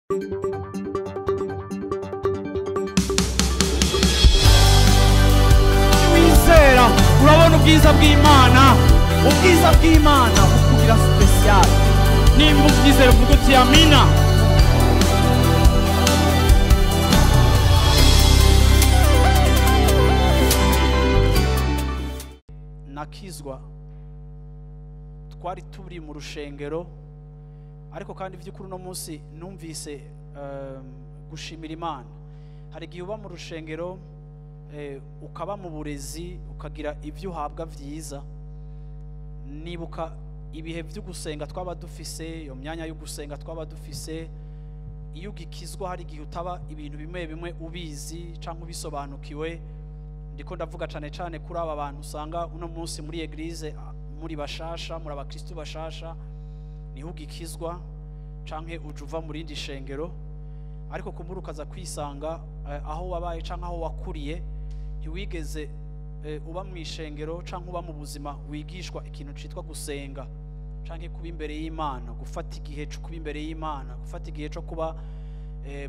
Wizera urabona ubwiza bw'Imana, ubwiza bw'Imana bukugira special. Nimba ubyizera uvuga uti amina. Nakizwa twari turi mu rushengero, ariko kandi by'ukuri no munsi numvise gushimira Imana. Hari igihe uba mu rushengero, ukaba mu burezi, ukagira ibyo uhabwa vyiza. Nibuka ibihe byo gusenga twaba dufise, iyo myanya yo gusenga twaba dufise. Iyo ugikizwa hari igihe utaba ibintu bimwe bimwe ubizi canke ubisobanukiwe. Ndiko ndavuga cane cane kuri aba bantu usanga uno munsi muri eglise muri bashasha, muri abakristo bashasha, niho ugikizwa canke ujuva muri indi shengero, ariko kumbura ukaza kwisanga aho wabaye canke aho wakuriye ntiwigeze uba mu ishengero canke uba mu buzima wigishwa ikintu citwa gusenga canke kuba imbere y'Imana, gufata igihe cyo kuba imbere y'Imana, gufata igihe cyo kuba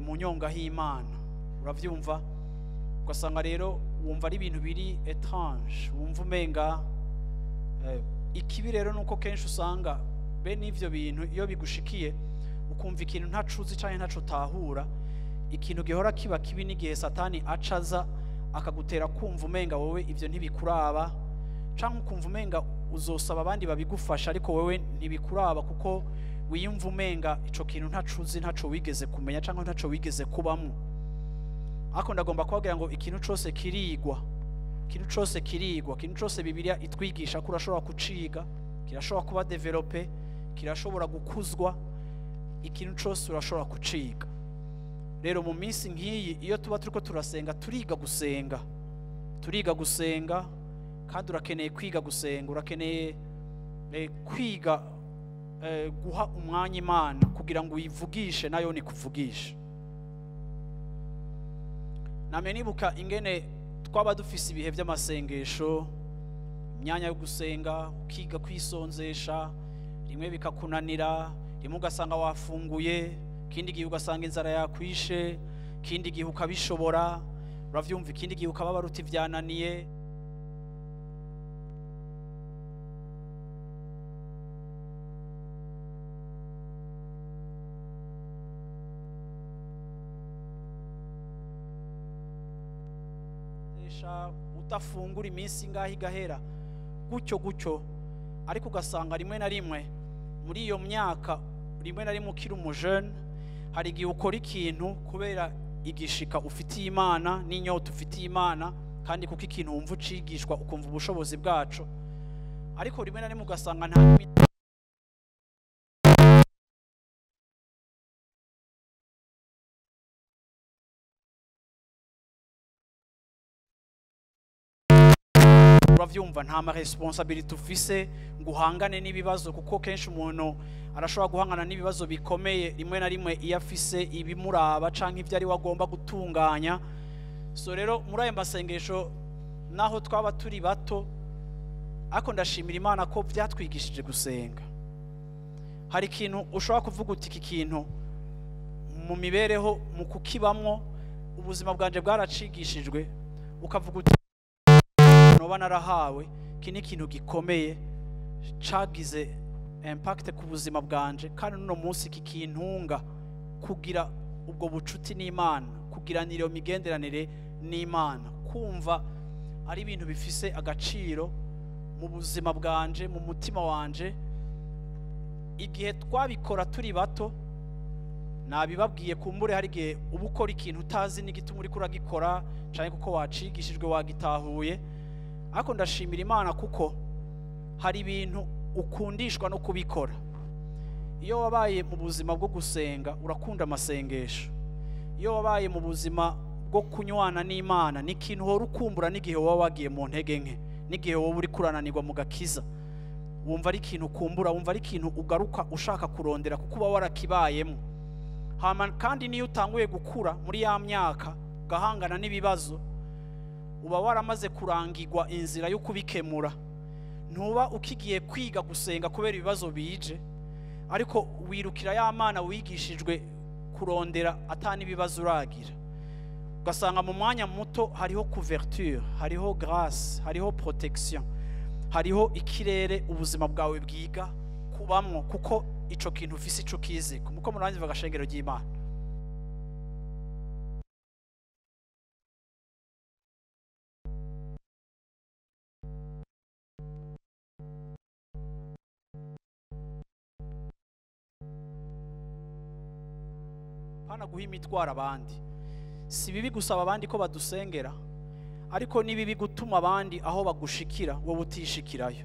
mu nyonga y'Imana. Uravyumva? Ugasanga rero wumva ari ibintu biri étrange, wumva umenga ikibi. Rero nuko kenshi usanga bene ivyo bintu iyo bigushikiye ukumva ikintu ntacuzi canke ntaco utahura, ikintu gihora kiba kibi n'igihe Satani acaza akagutera kumva umenga wowe ivyo ntibikuraba, canke ukumva umenga uzosaba abandi babigufasha ariko wewe ntibikuraba, kuko wiyumva umenga ico kintu ntacuzi, ntaco wigeze kumenya canke ntaco wigeze kubamwo. Ariko ndagomba kubabwira ngo ikintu cose kirigwa, ikintu cose kirigwa, ikintu cose Bibiliya itwigisha ko urashobora kuciga, kirashobora kuba développé, kirashobora gukuzwa, ikintu cose urashobora kuciga. Rero mu minsi nk'iyi iyo tuba turiko turasenga, turiga gusenga, turiga gusenga. Kandi urakeneye kwiga gusenga, urakeneye kwiga guha umwanya Imana kugira ngo uyivugishe nayo nikuvugishe. Namye nibuka ingene twaba dufise ibihe by'amasengesho, imyanya yo gusenga, ukiga kwisonzesha, rimwe bikakunanira, rimwe ugasanga wafunguye, ikindi gihe ugasanga inzara yakwishe, ikindi gihe ukabishobora, uravyumva, ikindi gihe ukababara uti vyananiye. Udafungura iminsi ingahe igahera gutyo gutyo, ariko ugasanga rimwe na rimwe muri iyo myaka, rimwe na rimwe ukiri umujene, hari igihe ukora ikintu kubera igishika ufitiye Imana n'inyota ufitiye Imana, kandi kuko ikintu wumva ucigishwa ukumva ubushobozi bwaco, ariko rimwe na rimwe ugasanga nta uravyumva, nta ma responsabilité ufise ngo uhangane n'ibibazo, kuko kenshi umuntu arashobora guhangana n'ibibazo bikomeye rimwe na rimwe iyo afise ibimuraba canke ivyo ari we agomba gutunganya. So rero muri ayo masengesho naho twaba turi bato, ariko ndashimira Imana ko vyatwigishije gusenga. Hari ikintu ushobora kuvuga uti iki kintu mu mibereho, mu kukibamwo, ubuzima bwanje bwaracigishijwe, ukavuga uti noba narahawe iki ni ikintu gikomeye cagize impact ku buzima bwanje, kandi n'uno munsi kikintunga kugira ubwo bucuti n'Imana, kugiranira iyo migenderanire n'Imana, kumva ari ibintu bifise agaciro mu buzima bwanje, mu mutima wanje. Igihe twabikora turi bato, nabibabwiye kumbure, hari igihe uba ukora ikintu utazi n'igituma uriko uragikora, canke kuko wacigishijwe wagitahuye, ariko ndashimira Imana kuko hari ibintu ukundishwa no kubikora. Iyo wabaye mu buzima bwo gusenga urakunda amasengesho, iyo wabaye mu buzima bwo kunywana n'Imana ni ikintu uhora ukumbura n'igihe woba wagiye mu ntege nke, n'igihe woba uri kurananirwa mu gakiza, wumva ari ikintu ukumbura, wumva ari ikintu ugaruka ushaka kurondera kuko uba warakibayemo. Hama kandi niyo utanguye gukura muri ya myaka ugahangana n'ibibazo, uba waramaze kurangirwa inzira yo kubikemura. Ntuba ukigiye kwiga gusenga kubera ibibazo bije, ariko wirukira ya Mana wigishijwe kukurondera atani ibibazo uragira, ugasanga mu mwanya muto hariho couverture, hariho grâce, hariho protection, hariho ikirere ubuzima bwawe bwiga kubamwo, kuko ico kintu ufise ico kiziko. Muko murangiza agashengero ry'Imana. Pana guha imitwaro abandi. Si bibi gusaba abandi ko badusengera, ariko ni bibi gutuma abandi aho bagushikira wowe utishikirayo.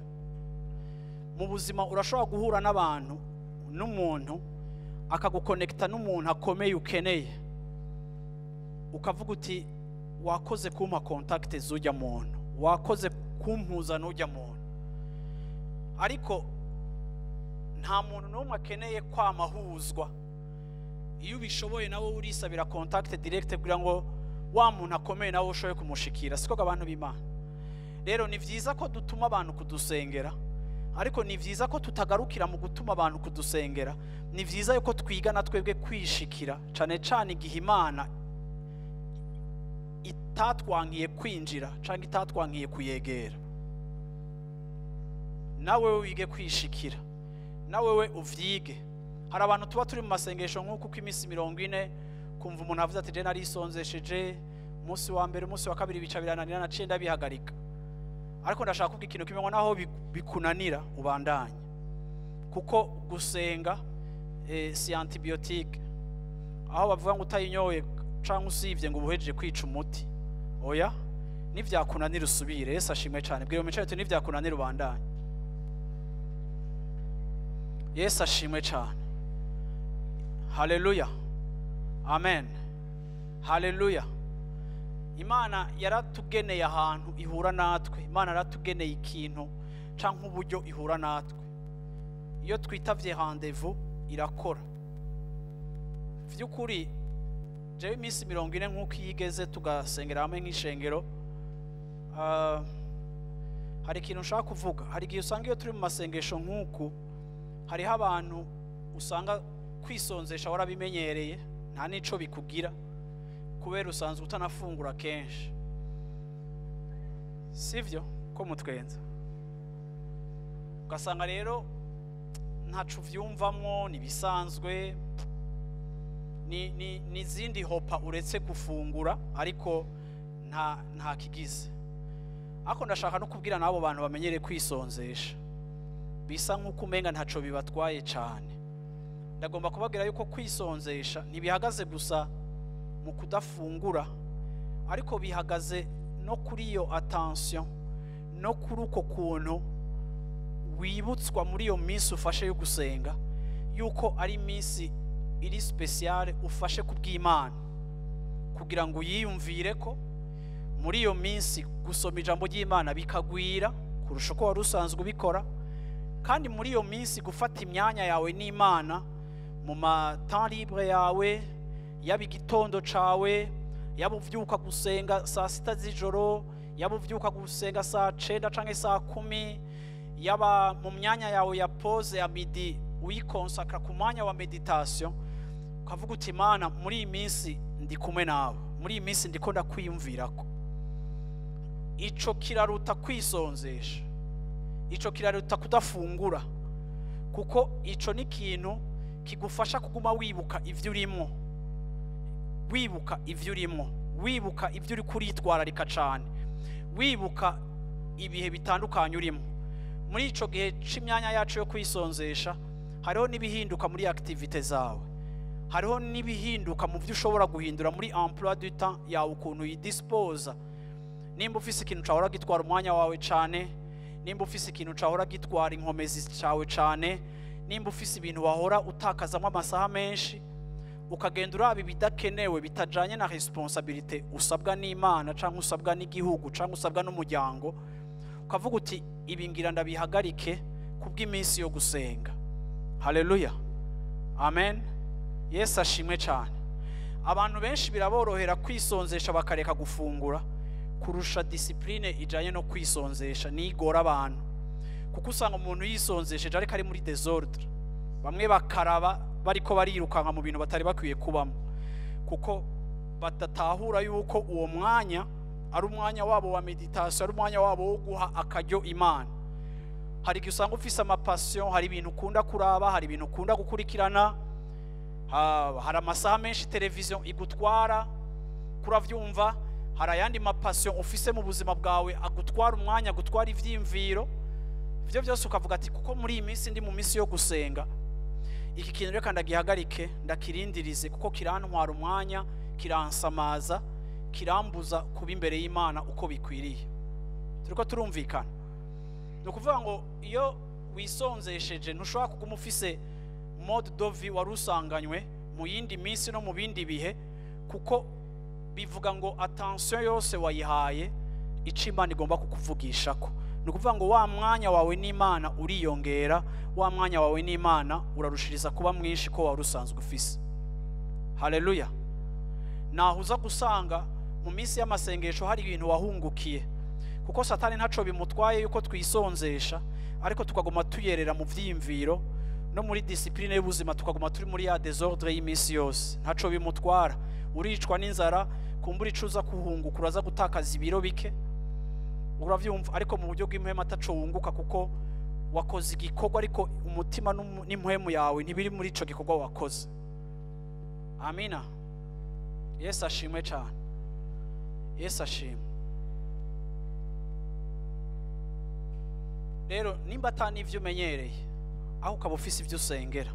Mu buzima urashobora guhura n'abantu, n'umuntu akagukonekta n'umuntu akomeye ukeneye, ukavuga uti wakoze kumpa contact z'ujya muntu, wakoze kumpuza n'ujya muntu. Ariko nta muntu n'umwe akeneye kwamahuzwa. Iyo ubishoboye nawe urisabira contact direct kugira ngo wa muntu akomeye nawe ushoboye kumushikira. Siko abantu b'Imana. Rero ni vyiza ko dutuma abantu kudusengera, ariko ni vyiza ko tutagarukira mu gutuma abantu kudusengera. Ni vyiza yuko twiga na twebwe kwishikira, cane cane igihe Imana itatwankiye kwinjira canke itatwankiye kuyegera. Nawe wige kwishikira, nawe we uvyige. Hari abantu tuba turi mu masengesho nk'uko uko iminsi 40, kumva umuntu avuze ati je narisonzesheje umunsi wa mbere, umunsi wa kabiri bica birananira, naciye ndabihagarika. Ariko ndashaka kuvuga ikintu kimwe, ngo naho bikunanira ubandanye, kuko gusenga si antibiotique aho bavuga ngo utayinyoye canke usivye ngo ubuhejeje kwica umuti. Oya, nivyakunanira usubire. Yesu ashimwe cyane. Bwira umucyo ati nivyakunanira ubandanye. Yesu ashimwe cyane. Haleluya, amen, haleluya. Imana yaratugeneye ahantu ihura natwe. Imana yaratugeneye ikintu canke uburyo ihura natwe. Iyo twitavye rendez-vous irakora. Vy'ukuri jewe iminsi 40 nk'uko yigeze tugasengera hamwe nk'ishengero, hari ikintu nshaka kuvuga. Hari igihe usanga iyo turi mu masengesho nk'uku, hariho abantu usanga kwisonzesha warabimenyereye, nta nico bikugira, kubera usanzwe utanafungura kenshi. Sivyo ko mutwenza? Ugasanga rero ntaco uvyumvamwo, nibisanzwe, ni zindi hopa uretse gufungura, ariko nta kigize. Ariko ndashaka no kubwira nabo bantu bamenyere kwisonzesha, bisa nk'uko umenga ntaco bibatwaye cane. Ndagomba kubabwira yuko kwisonzesha ntibihagaze gusa mu kudafungura, ariko bihagaze no kuri iyo attention, no kuri uko kuntu wibutswa muri iyo minsi ufashe yo gusenga, yuko ari iminsi iri speciale ufashe kubw'Imana, kugira ngo uyiyumvire ko muri iyo minsi gusoma ijambo ry'Imana bikagwira kurusha uko wari usanzwe ubikora, kandi muri iyo minsi gufata imyanya yawe n'Imana mu ma temps libre yawe, yaba igitondo cawe, yaba uvyuka gusenga saa 6 z'ijoro, yaba uvyuka gusenga saa 9 canke saa 10, yaba mu myanya yawe ya pause ya midi uyikonsakra ku mwanya wa meditation, ukavuga uti Imana muri iyi minsi ndi kumwe nawe, muri iyi minsi ndiko ndakwiyumvirako. Ico kiraruta kwisonzesha, ico kiraruta kudafungura, kuko ico ni ikintu kigufasha kuguma wibuka ivyo urimo, wibuka ivyo urimo, wibuka ivyo uri kuritwararika cane, wibuka ibihe bitandukanye urimo. Muri ico gihe c'imyanya yacu yo kwisonzesha, hariho n'ibihinduka muri activité zawe, hariho n'ibihinduka mu byo ushobora guhindura muri emploi du temps yawe, ukuntu uyidisposa. Nimba ufise ikintu cahora gitwara umwanya wawe cane, nimba ufise ikintu cahora gitwara inkomezi cawe cane, nimba ufise ibintu wahora utakazamwo amasaha menshi, ukagenda uraba ibidakenewe bitajanye na responsabilité usabwa n'Imana canke usabwa n'igihugu canke usabwa n'umuryango, ukavuga uti ibi ngira ndabihagarike kubw'iminsi yo gusenga. Haleluya, amen. Yesu ashimwe cyane. Abantu benshi biraborohera kwisonzesha bakareka gufungura kurusha discipline ijanye no kwisonzesha nigora abantu, kuko usanga umuntu yisonzesheje ariko ari muri désordre. Bamwe bakaraba bariko barirukanka mu bintu batari bakwiye kubamo, kuko badatahura yuko uwo mwanya ari umwanya wabo wa méditation, ari umwanya wabo wo guha akaryo Imana. Hari igihe usanga ufise ama passions, hari ibintu ukunda kuraba, hari ibintu ukunda gukurikirana, hari amasaha menshi televiziyo igutwara, kuravyumva, hari ayandi ma passions ufise mu buzima bwawe agutwara umwanya, agutwara ivyiyumviro. Ivyo byose ukavuga ati: "Kuko muri iyi minsi ndi mu minsi yo gusenga, iki kintu reka ndagihagarike, ndakirindirize, kuko kirantwara umwanya, kiransamaza, kirambuza kuba imbere y'Imana uko bikwiriye." Turiko turumvikana? Ni ukuvuga ngo iyo wisonzesheje, ntushobora kuguma ufise mode de vie wari usanganywe mu yindi minsi no mu bindi bihe, kuko bivuga ngo attention yose wayihaye ico Imana igomba kukuvugishako. Ni ukuvuga ngo wa mwanya wawe n'Imana uriyongera, wa mwanya wawe n'Imana urarushiriza kuba mwinshi ko wari usanzwe ufise. Haleluya! Naho uza gusanga mu minsi y'amasengesho hari ibintu wahungukiye, kuko Satani ntaco bimutwaye yuko twisonzesha, ariko tukaguma tuyerera mu vyiyumviro no muri discipline y'ubuzima, tukaguma turi muri ya désordre y'iminsi yose. Ntaco bimutwara. Uricwa n'inzara, kumbura ico uza kuhunguka, uraza gutakaza ibiro bike, uravyumva, ariko mu buryo bw'impwemu ataco wunguka, kuko wakoze igikorwa ariko umutima n'impwemu yawe ntibiri muri ico gikorwa wakoze. Amina. Yesu ashimwe cyane. Yesu ashimwe. Rero nimba ata n'ivyo umenyereye, aho ukaba ufise ibyo usengera,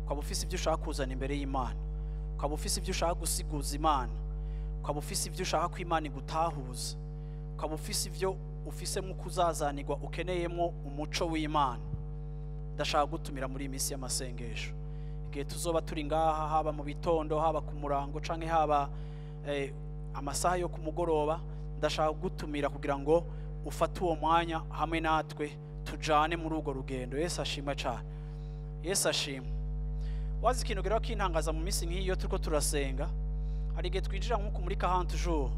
ukaba ufise ibyo ushaka kuzana imbere y'Imana, ukaba ufise ibyo ushaka gusiguza Imana, ukaba ufise ibyo ushaka ko Imana igutahuza, ukaba ufise ibyo ufisemo kuzazanirwa, ukeneyemo umuco w'Imana, ndashaka gutumira muri iyi minsi y'amasengesho, igihe tuzoba turi ngaha, haba mu bitondo, haba ku murango, canke haba amasaha yo ku mugoroba, ndashaka gutumira kugira ngo ufate uwo mwanya hamwe natwe, tujane muri urwo rugendo. Yesu ashimwe cyane. Yesu ashimwe. Wazi ikintu gero kintangaza mu minsi nk'iyo turiko turasenga? Hari igihe twinjira nk'uku muri 40 jours,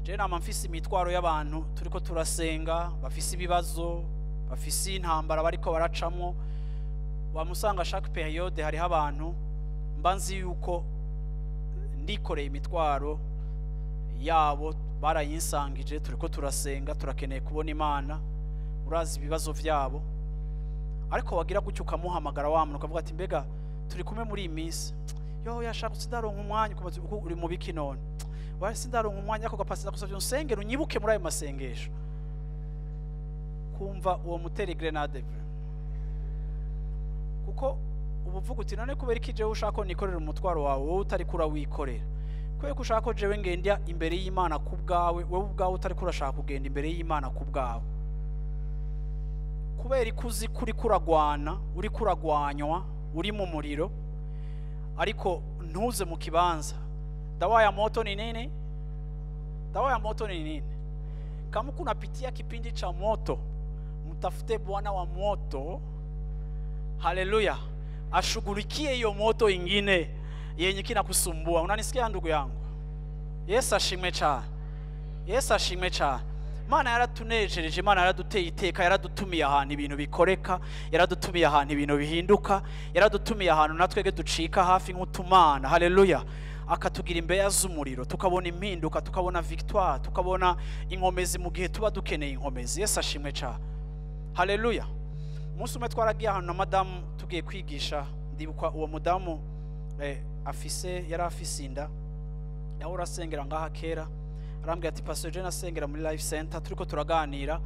je nama mfise imitwaro y'abantu turiko turasenga bafise ibibazo, bafise intambara bariko baracamwo. Wamusanga chaque période hariho abantu mba nzi yuko ndikoreye imitwaro yabo, barayinsangije, turiko turasenga, turakeneye kubona Imana, urazi ibibazo vyabo. Ariko wagira gutyo ukamuhamagara wa muntu, ukavuga ati: "Mbega turi kumwe muri iyi minsi?" "Yo, yashaka, sindaronka umwanya." Ukabaza: "Uri mu biki none?" "Wa, sindaronka umwanya, ariko gapasi ndagusavye unsengere, unyibuke muri ayo masengesho." Kumva uwo mutera grenade vraiment, kuko uba uvuga uti: "None kubera iki jewe ushaka ko nikorera umutwaro wawe, wowe utariko urawikorera? Kubera ko ushaka ko jewe ngenda imbere y'Imana ku bwawe, wowe ubwawe utariko urashaka kugenda imbere y'Imana ku bwawe? Kubera ko uzi ko uriko uragwana, uriko uragwanywa, uri mu muriro, ariko ntuze mu kibanza?" Dawa ya moto ni nini? Dawa ya moto ni nini? Kama kunapitia kipindi cha moto, mtafute Bwana wa moto, haleluya, ashughulikie hiyo moto ingine yenye kinakusumbua. Unanisikia, ndugu yangu? Yesu ashimwe cyane. Yesu ashimwe cyane. Imana yaratunejereje, Imana yaraduteye iteka, yaradutumiye ahantu ibintu bikoreka, yaradutumiye ahantu ibintu bihinduka, yaradutumiye ahantu natwebwe ducika hafi nk'utumana, haleluya, akatugira imbeya z'umuriro, tukabona impinduka, tukabona victoire, tukabona inkomezi mu gihe tuba dukeneye inkomezi. Yesu ashimwe cyane. Haleluya. Umunsi umwe twaragiye ahantu na madamu, tugiye kwigisha. Ndibuka uwo mudamu afise, yari afise inda, yahora asengera ngaha kera. Arambwira ati: "Pastor, je nasengera muri Life Center." Turiko turaganira,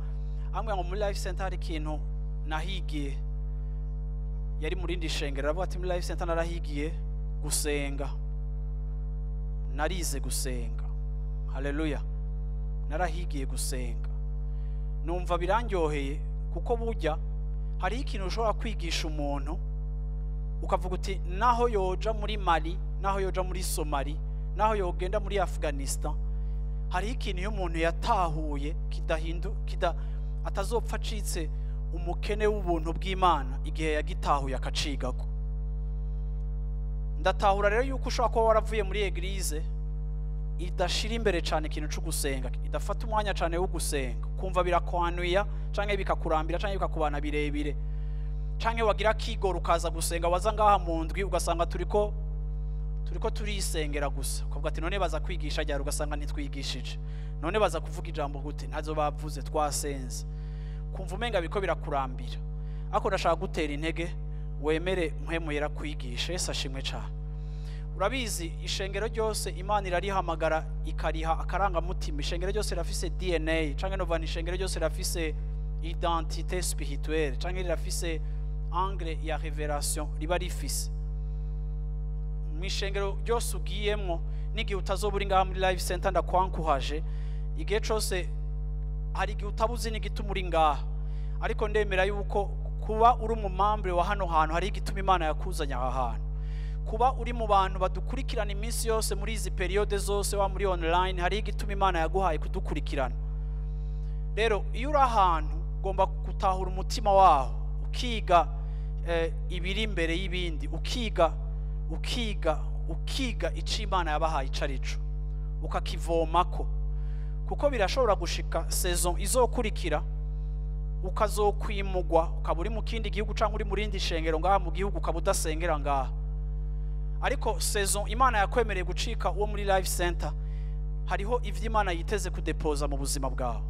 ambwira ngo muri Life Center hari ikintu nahigiye. Yari mu rindi shengero. Aravuga ati: "Muri Life Center narahigiye gusenga, narize gusenga." Haleluya. "Narahigiye gusenga." Numva birandyoheye, kuko burya hariho ikintu ushobora kwigisha umuntu ukavuga uti: "Naho yoja muri Mali, naho yoja muri Somali, naho yogenda muri Afghanistan, hariho ikintu iyo umuntu yatahuye kidahindu kida atazopfa acitse umukene w'ubuntu bw'Imana igihe yagitahuye akacigako." Ndatahura rero yuko ushobora kuba waravuye muri église idashira imbere cyane ikintu cyo gusenga, idafata umwanya cyane wo gusenga, kumva birakwanuya canke bikakurambira canke bikakubana birebire. Canke wagira kigoro ukaza gusenga, waza ngaha mu ndwi ugasanga turiko turisengera gusa, ukavuga ati: "None baza kwigisha ryari?" Ugasanga ntitwigishije. "None baza kuvuga ijambo gute? Ntazo bavuze, twasenze." Kumva umenga biko birakurambira, ariko ndashaka gutera intege wemere Mpwemu Yera kwigisha. Yesu ashimwe cyane. Urabizi, ishengero ryose Imana irarihamagara, ikariha akarangamutima. Ishengero ryose rirafise DNA, canke nova ishengero ryose rirafise identité spirituelle, canke rirafise angle ya révélation riba rifise. Mu ishengero ryose ugiyemwo, n'igihe utazoba uri ngaha muri Life Center, ndakwankuhaje igihe cose hari igihe utabuzi n'igituma uri ngaha, ariko ndemera yuko kuba uri umu membre wa hano hantu, hari igituma Imana yakuzanye aha hantu. Kuba uri mu bantu badukurikirana iminsi yose muri izi périodes zose, wa muri online, hari igituma Imana yaguhaye kudukurikirana. Rero iyo uri ahantu, ugomba gutahura umutima waho, ukiga ibiri imbere y'ibindi, ukiga, ukiga, ukiga icyo Imana yabahaye ico arico, ukakivomako, kuko birashobora gushika saison izokurikira ukazokwimugwa, ukaba uri mu kindi gihugu cyangwa uri mu rindi shengero ngaha mu gihugu, ukaba udasengera ngaha. Ariko saison Imana yakwemereye gucika uwo muri Life Center, hariho ivyo Imana yiteze kudepoza mu buzima bwawe.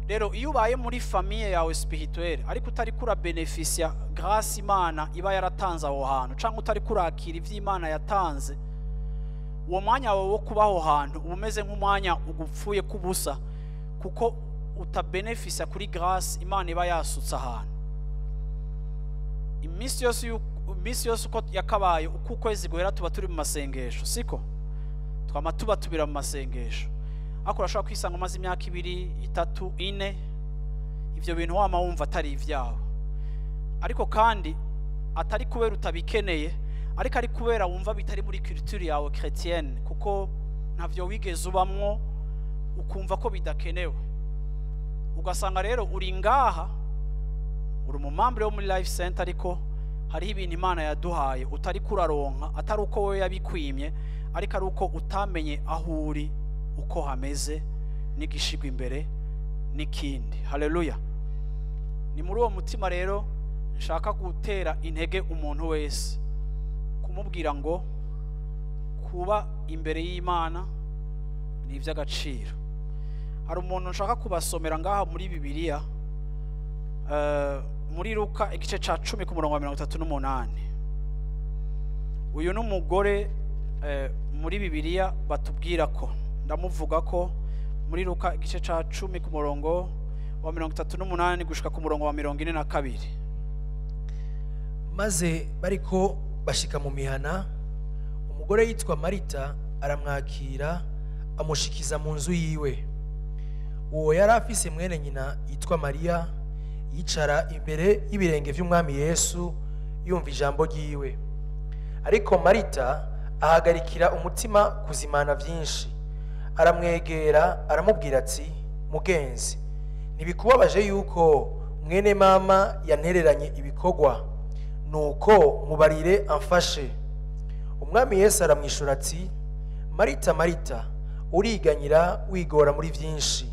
Rero iyo ubaye muri famille yawe spirituelle, ariko utari kurabenefisia grâce Imana iba yaratanze aho hantu, cyangwa utari kurakira ivyo Imana yatanze, uwo mwanya wawe wo kuba aho hantu uba umeze nk'umwanya ugupfuye k'ubusa, kuko utabenefisia kuri grâce Imana iba yasutse ahantu. Iminsi yose uko yakabaye, uko ukwezi guhera, tuba turi mu masengesho, siko twama tuba tubira mu masengesho. Ariko urashobora kwisanga umaze imyaka 2, 3, 4, ivyo bintu wama wumva atari ivyawe, ariko kandi atari kubera utabikeneye, ariko ari kubera wumva bitari muri culture yawe chrétienne, kuko ntavyo wigeze ubamwo, ukumva ko bidakenewe. Ugasanga rero uri ngaha, uri umu membre wo muri Life Center, ariko hariho ibintu Imana yaduhaye utari kuraronka, atari uko wowe yabikwimye, ariko ari uko utamenye aho uri uko hameze, n'igishigwa imbere n'ikindi. Haleluya! Ni muri uwo mutima rero nshaka gutera intege umuntu wese, kumubwira ngo kuba imbere y'Imana ni iby'agaciro. Hari umuntu nshaka kubasomera ngaha muri Bibiliya, muri Luka igice ca 10 ku murongo wa 38. Uyu ni umugore muri Bibiliya batubwira ko, ndamuvuga ko muri Luka igice ca 10 ku murongo wa 38 gushika ku murongo wa 42. Maze bariko bashika mu mihana, umugore yitwa Marita aramwakira, amushikiza mu nzu yiwe. Uwo yari afise mwene nyina yitwa Mariya, yicara imbere y'ibirenge vy'Umwami Yesu, yumva ijambo ryiwe. Ariko Marita ahagarikira umutima kuzimana vyinshi. Aramwegera, aramubwira ati: "Mugenzi, ntibikubabaje yuko mwene mama yantereranye ibikorwa? Nuko mubarire amfashe." Umwami Yesu aramwishura ati: "Marita, Marita, uriganyira wigora muri byinshi,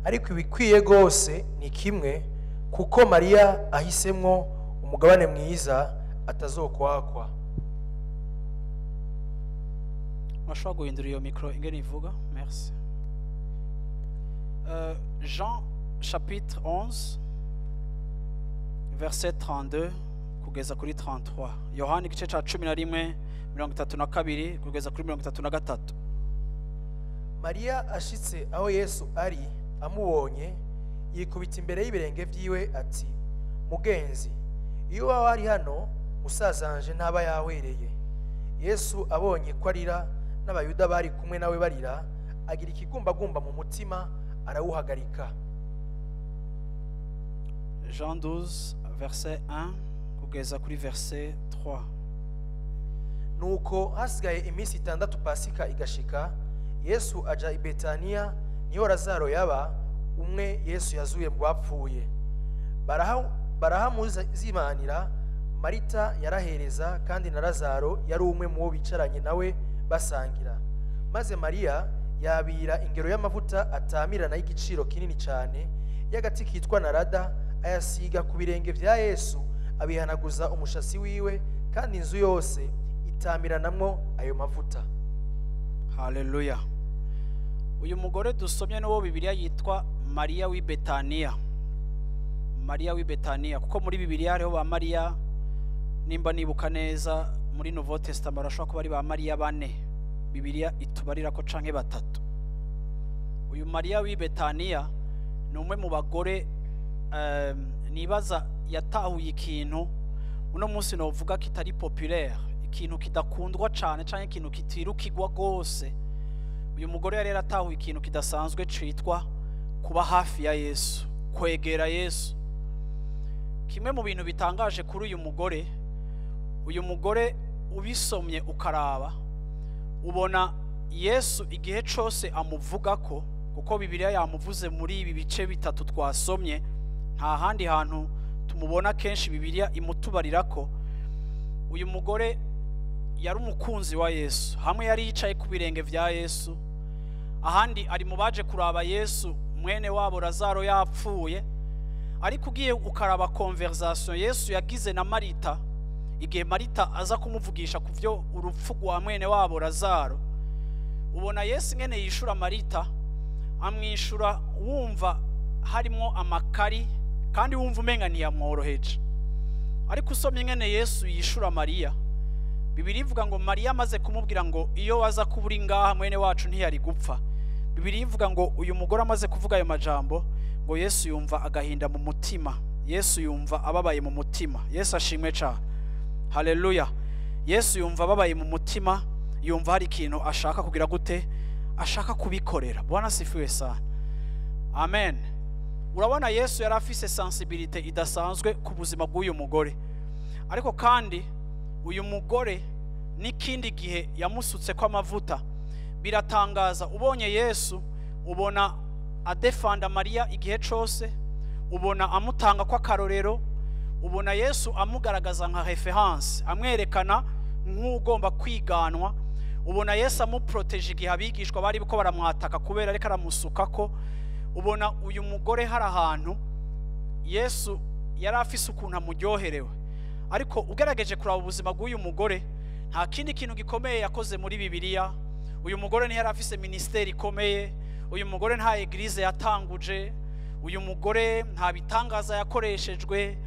ariko ibikwiye rwose ni kimwe, kuko Mariya ahisemwo umugabane mwiza atazokwakwa." Urashobora guhindura iyo micro ingene ivuga? Merci. Jean chapitre 11 verset 32 kugeza kuri 33. Yohani igice ca 11, 32 kugeza kuri 33. Mariya ashitse aho Yesu ari, amubonye, yikubita imbere y'ibirenge vyiwe ati: "Mugenzi, iyo waba wari hano, musazanje ntaba yahwereye." Yesu abonye ko arira, n'Abayuda bari kumwe nawe barira, agira ikigumbagumba mu mutima, arawuhagarika. Jean 12 verset 1 kugeza kuri verset 3. Nuko hasigaye iminsi 6 Pasika igashika, Yesu aja i Betaniya, niho Lazaro yaba, umwe Yesu yazuye mu bapfuye. Barahamuzimanira. Marita yarahereza, kandi na Lazaro yari umwe mu bo bicaranye nawe basangira. Maze Mariya yabira ingero y'amavuta atamirana y'igiciro kinini cyane, y'agati kitwa narada. Ayasiga ku birenge vya Yesu, abihanaguza umushasi wiwe, kandi inzu yose itamiranamwo ayo mavuta. Haleluya. Uyu mugore dusomye n'uwo Bibiliya yitwa Mariya w'i Betaniya. Mariya w'i Betaniya, kuko muri Bibiliya hariho ba Mariya, nimba nibuka neza muri Nouveau Testament barashobora kuba ari ba Mariya bane Bibiliya itubarira ko, canke batatu. Uyu Mariya w'i Betaniya ni umwe mu bagore nibaza yatahuye ikintu uno munsi novuga kitari populaire, ikintu kidakundwa cane canke ikintu kitirukigwa gose. Uyu mugore yari yaratahuye ikintu kidasanzwe citwa kuba hafi ya Yesu, kwegera Yesu. Kimwe mu bintu bitangaje kuri uyu mugore, uyu mugore ubisomye ukaraba ubona Yesu igihe cose amuvuga ko, kuko Bibiliya yamuvuze muri ibi bice bitatu twasomye, nta handi hantu tumubona kenshi Bibiliya imutubarira ko uyu mugore yari umukunzi wa Yesu. Hamwe yari yicaye ku birenge vya Yesu, ahandi ari mu baje kuraba Yesu mwene wabo Lazaro yapfuye. Ariko ugiye ukaraba conversation Yesu yagize na Marita, igihe Marita aza kumuvugisha ku vyo urupfu rwa mwene wabo Lazaro, ubona Yesu ngene yishura Marita, amwishura wumva harimo amakari kandi wumva umenga ntiyamworoheje. Ariko usomye ngene Yesu yishura Mariya, Bibiliya ivuga ngo Mariya amaze kumubwira ngo iyo waza kuba uri ngaha mwene wacu ntiyari gupfa. Bibiliya ivuga ngo uyu mugore amaze kuvuga ayo majambo, ngo Yesu yumva agahinda mu mutima, Yesu yumva ababaye mu mutima. Yesu ashimwe cyane. Haleluya. Yesu yumva ababaye mu mutima, yumva hari ikintu ashaka kugira gute, ashaka kubikorera. Bwana sifiwe sana. Amen. Urabona Yesu yari afise sensibilité idasanzwe ku buzima bw'uyu mugore. Ariko kandi uyu mugore n'ikindi gihe yamusutse ko amavuta. Biratangaza, ubonye Yesu ubona adefanda Mariya igihe cose, ubona amutanga kwa karorero, ubona Yesu amugaragaza nka reference, amwerekana nk'ugomba kwiganwa. Ubona Yesu amuproteje igihe abigishwa bari ko baramwataka kubera ariko aramusukako. Ubona uyu mugore hari ahantu Yesu yari afise ukuntu amuryoherewe. Ariko ugerageje kuraba ubuzima bw'uyu mugore, nta kindi kintu gikomeye yakoze muri Bibiliya. Uyu mugore ntiyari afise ministeri ikomeye, uyu mugore nta eglise yatanguje, uyu mugore nta bitangaza yakoreshejwe,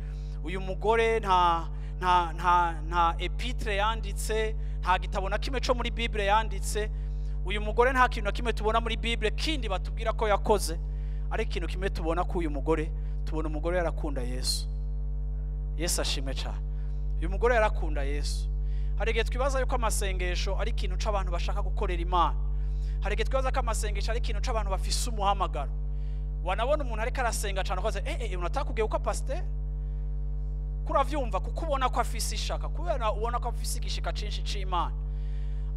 uyu mugore nta nta nta nta epitre yanditse, nta gitabo na kimwe cyo muri Bible yanditse. Uyu mugore nta kintu na kimwe tubona muri Bible kindi batubwira ko yakoze. Ariko ikintu kimwe tubona ko uyu mugore, tubona umugore yarakunda Yesu. Yesu ashimwe cyane. Uyu mugore yarakunda Yesu. Hari igihe twibaza yuko amasengesho ari ikintu c'abantu bashaka gukorera Imana. Hari igihe twibaza ko amasengesho ari ikintu c'abantu bafise umuhamagaro. Wanabona umuntu ariko arasenga cyane ukaza unataka kugeuka pasteur? Kuravyumva kuko ubona ko afise ishaka, kubera ubona ko afise igishika cinshi c'Imana.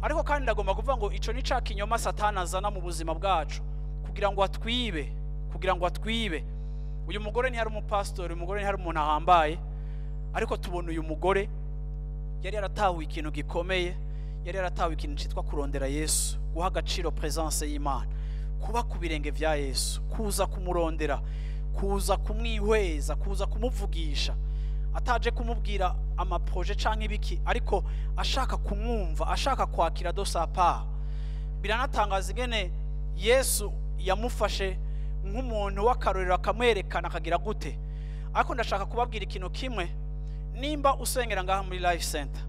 Ariko kandi ndagomba kuvuga ngo ico ni ca kinyoma Satani azana mu buzima bwacu kugira ngo atwibe, kugira ngo atwibe. Uyu mugore ntiyari umupastori, uyu mugore ntiyari umuntu ahambaye, ariko tubona uyu mugore yari yaratahuye ikintu gikomeye, yari yaratahuye ikintu citwa kurondera Yesu, guha agaciro presence y'Imana, kuba ku birenge vya Yesu, kuza kumurondera, kuza kumwihweza, kuza kumuvugisha, ataje kumubwira amaproje canke ibiki, ariko ashaka kumwumva, ashaka kwakira de sa part. Biranatangaza ingene Yesu yamufashe nk'umuntu w'akarorero akamwerekana akagira gute. Ariko ndashaka kubabwira ikintu kimwe, nimba usengera ngaha muri Life Center,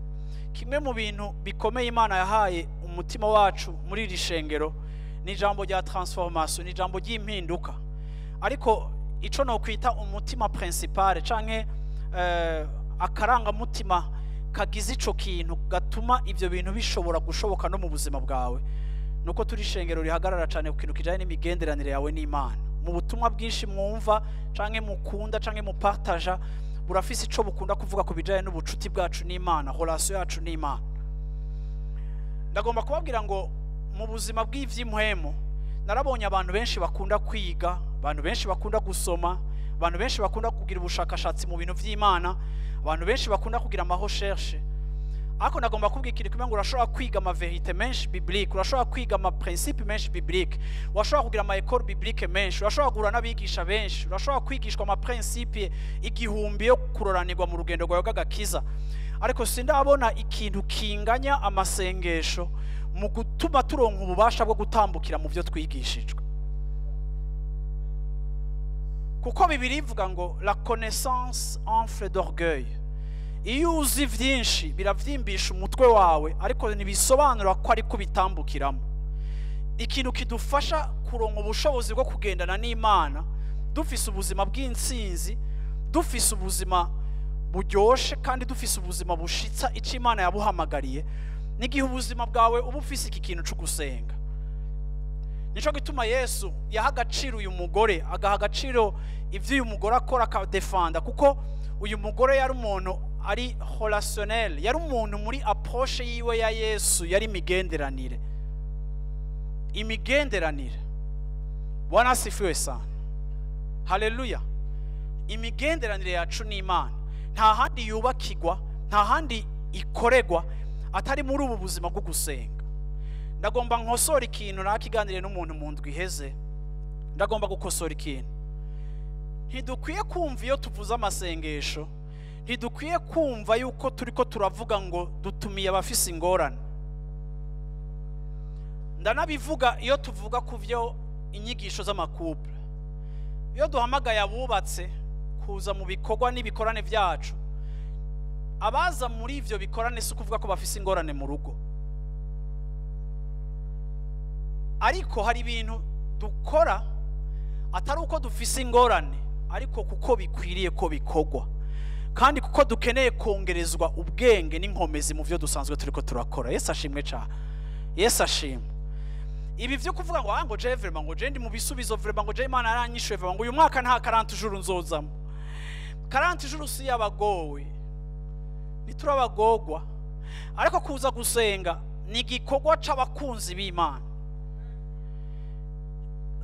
kimwe mu bintu bikomeye Imana yahaye umutima wacu muri iri shengero ni ijambo rya transformation, ni ijambo ry'impinduka. Ariko ico no kwita umutima principal canke akarangamutima kagize ico kintu gatuma ivyo bintu bishobora gushoboka no mu buzima bwawe, nuko turi shengero rihagarara cyane ku kintu kijanye n'imigenderanire yawe n'Imana. Mu butumwa bwinshi mwumva canke mukunda canke mupartaja, burafise ico bukunda kuvuga ku bijanye n'ubucuti bwacu n'Imana, relation yacu n'Imana. Ndagomba kubabwira ngo mu buzima bw'ivy'impwemu narabonye abantu benshi bakunda kwiga, abantu benshi bakunda gusoma, abantu benshi bakunda kugira ubushakashatsi mu bintu vy'Imana, abantu benshi bakunda kugira ama recherche. Ariko nagomba kubwira ikintu kimwe, ngo urashobora kwiga ama vérités menshi bibliques, urashobora kwiga ama principes menshi bibliques, urashobora kugira ama écoles bibliques menshi, urashobora guhura n'abigisha benshi, urashobora kwigishwa ama principes 1000 yo kuroranirwa mu rugendo rwawe rw'agakiza, ariko sindabona ikintu kinganya amasengesho mu gutuma turonka ububasha bwo gutambukira mu byo twigishijwe. Kuko Bibiliya ivuga ngo "La connaissance enfle d'orgueil." Iyo uzi byinshi biravyimbisha umutwe wawe, ariko ntibisobanura ko ariko bitambukiramo. Ikintu kidufasha kuronka ubushobozi bwo kugendana n'Imana dufise ubuzima bw'intsinzi, dufise ubuzima buryoshe, kandi dufise ubuzima bushitsa icyo Imana yabuhamagariye, n'igihe ubuzima bwawe uba ufise iki kintu cyo gusenga. Nico gituma Yesu yaha agaciro uyu mugore, agaha agaciro ibyo uyu mugore akora, akadefanda, kuko uyu mugore yari umuntu ari relationnel, yari umuntu muri approche yiwe ya Yesu yari imigenderanire, imigenderanire. Bwana asifiwe sana, haleluya. Imigenderanire yacu n'Imana nta handi yubakigwa, nta handi ikoregwa atari muri ubu buzima bwo gusenga. Ndagomba nkosora ikintu nakiganiriye n'umuntu mu ndwi iheze. Ndagomba gukosora ikintu. Ntidukwiye kumva, iyo tuvuze amasengesho, ntidukwiye kumva yuko turiko turavuga ngo dutumiye abafise ingorane. Ndanabivuga, iyo tuvuga ku byo inyigisho z'ama couples, iyo duhamagaye abubatse kuza mu bikorwa n'ibikorane byacu, abaza muri ivyo bikorane si ukuvuga ko bafise ingorane mu rugo, ariko hari ibintu dukora atari uko dufise ingorane, ariko kuko bikwiriye ko bikorwa, kandi kuko dukeneye kongerezwa ubwenge n'inkomezi mu byo dusanzwe turiko turakora. Yesu ashimwe cyane, Yesu ashimwe. Ibi byo kuvuga ngo ngo je vraiment, ngo je ndi mu bisubizo vraiment, ngo je Imana yaranyishuye vraiment, ngo uyu mwaka nta 40 jours nzozamo. 40 jours si yabagowe, ntiturabagogwa, ariko kuza gusenga ni igikorwa c'abakunzi b'Imana.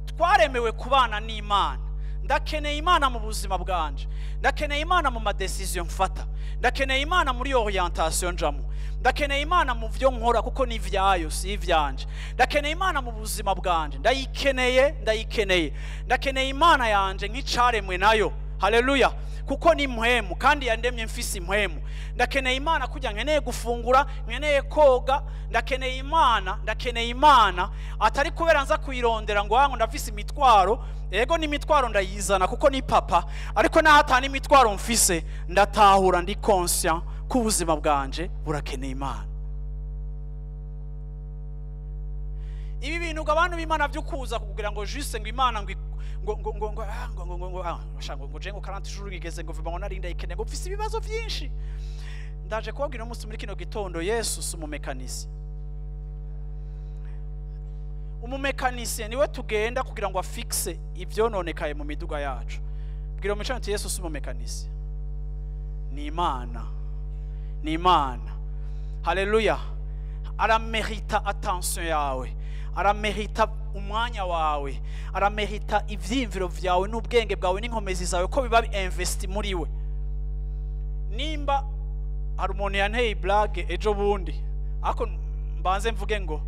Twaremewe kubana n'Imana. Ndakeneye Imana mu buzima bwanje, ndakeneye Imana mu ma décisions mfata, ndakeneye Imana muri orientation njamo, ndakeneye Imana mu byo nkora, kuko ni ivyayo, si ivyanje. Ndakeneye Imana mu buzima bwanje, ndayikeneye, ndayikeneye. Ndakeneye Imana yanje nk'icaremwe nayo, haleluya, kuko ni mpwemu kandi yandemye mfise impwemu. Ndakeneye Imana kujya nkeneye gufungura, nkeneye koga. Ndakeneye Imana, ndakeneye Imana, atari kubera nza kuyirondera ngo ngo ndafise imitwaro. Ego, n'imitwaro ndayizana kuko ni papa, ariko naho atana imitwaro mfise, ndatahura, ndi conscient ko ubuzima bwanje burakeneye Imana. Ibi bintu ngo abantu b'Imana byo kuza kugira ngo juste ngo Imana ngo ngo ngo ngo ngo ah, ngo ngo ngo ngo ah ngo ngo je ngo 40 jours ngigeze, ngo vuba ngo narinda ikeneye, ngo mfise ibibazo byinshi. Ndaje kubabwira umunsi muri kino gitondo, Yesu si umumekanisi. Umumekanisiye niwe tugenda kugira ngo afixe ivyononekaye mu miduga yacu. Bwira umucano uti: "Yesu si umumekanisiye, ni Imana, ni Imana." Haleluya. Aramerita attention yawe, aramerita umwanya wawe, aramerita ivyiyumviro vyawe n'ubwenge bwawe n'inkomezi zawe, ko biba investi muri we. Nimba hari umuntu yanteye blague ejo bundi, ariko mbanze mvuge ngo